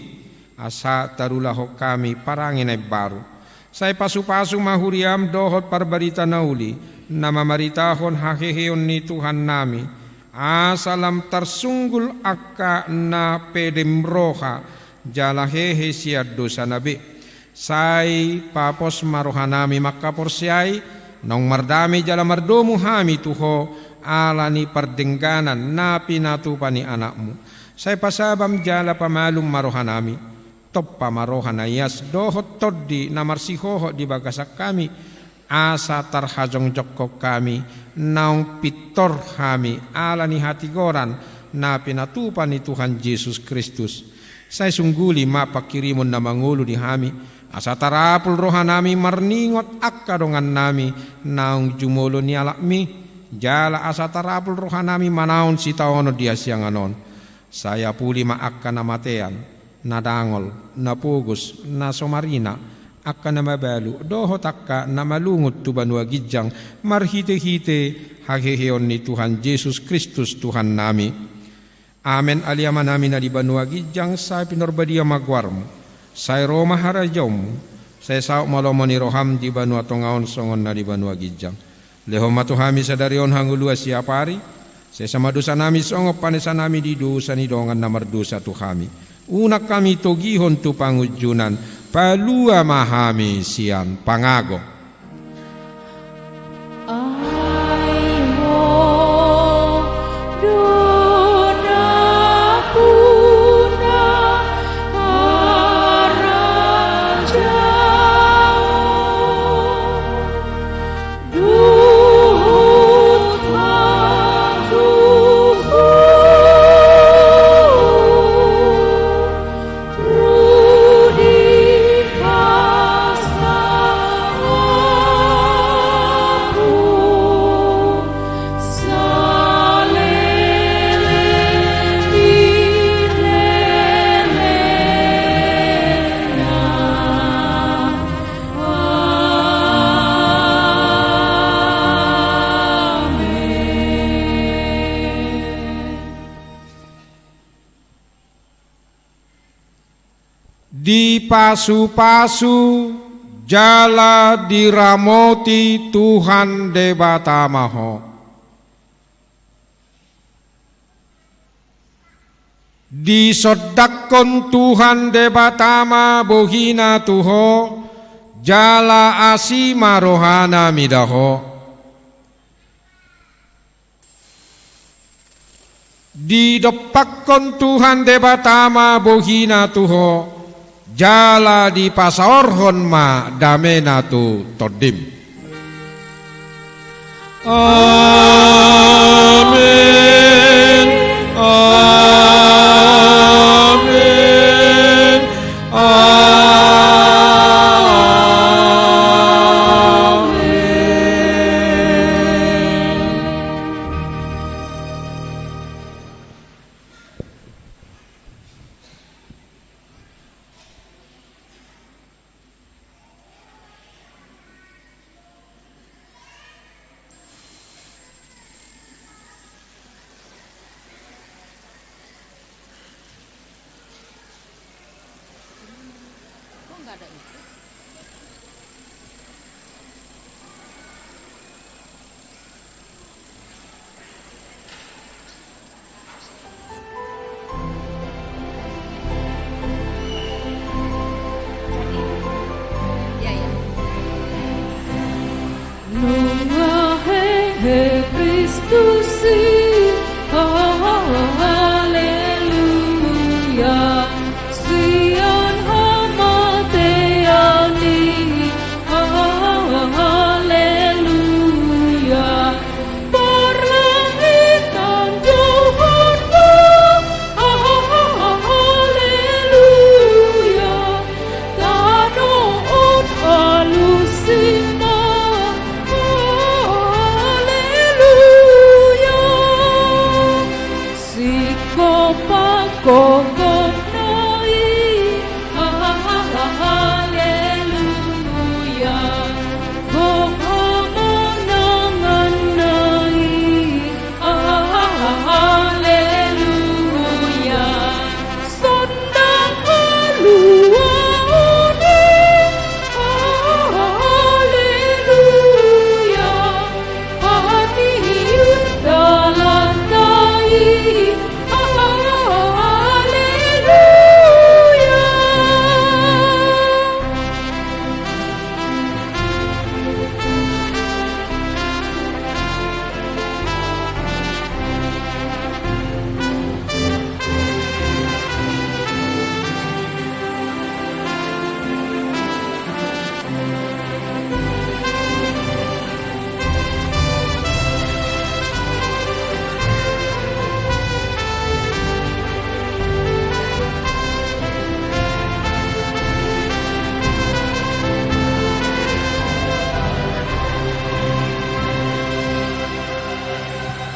asa tarulahon hami parange na imbaru. Sai pasupasu ma huriam dohot parbarita na uli, na mamaritahon haheheon ni Tuhannami, asa lam tarsunggul angka na pedem roha, jala hehe sian dosana be. Sai papos ma rohanami mangkaporseai, naung mardame jala mardomu hami tu Ho, ala ni pardengganan na pinatupa ni Anakmu. Sai pasabam jala pamalum ma rohanami, tompa ma roha na ias dohot tondi na marsihohot di bagasan hami, asa tarhajongjongkon hami, naung pintor hami, ala ni hatigoran na pinatupa ni Tuhan Jesus Kristus. Sai sungguli ma panghirimon na mangolu di hami, asa tarapul rohanami marningot angka dongannami naung jumolo ni alapmi, jala asa tarapul rohanami manaon sitaonon di hasiangan on. Sai apuli ma angka na matean, na dangol, na pogos, na so marina, angka na mabalu, dohot angka na malungun tu banua ginjang, marhitehite haheheon ni Tuhan Jesus Kristus Tuhannami. Amen. Ale Amanami na di banua ginjang, sai pinarbadia ma goarmu, sai ro ma harajaonmu, sai saut ma lomo ni roham di banua tonga on songon na di banua ginjang. Lehon ma tu hami sadari on hangoluan siapari, sesa ma dosanami songon panesanami di dosa ni dongan na mardosa tu hami. Unang hami togihon tu pangunjunan, palua ma hami sian pangago. Dipasupasu jala diramoti Tuhan Debata ma ho. Disondangkon Tuhan Debata ma bohina tu ho, jala asi ma rohana mida ho. Didompakkon Tuhan Debata ma bohina tu ho, jala dipasaorhon ma damena tu tondim. Amen. Amen. Amen. Nunga hehe Kristus i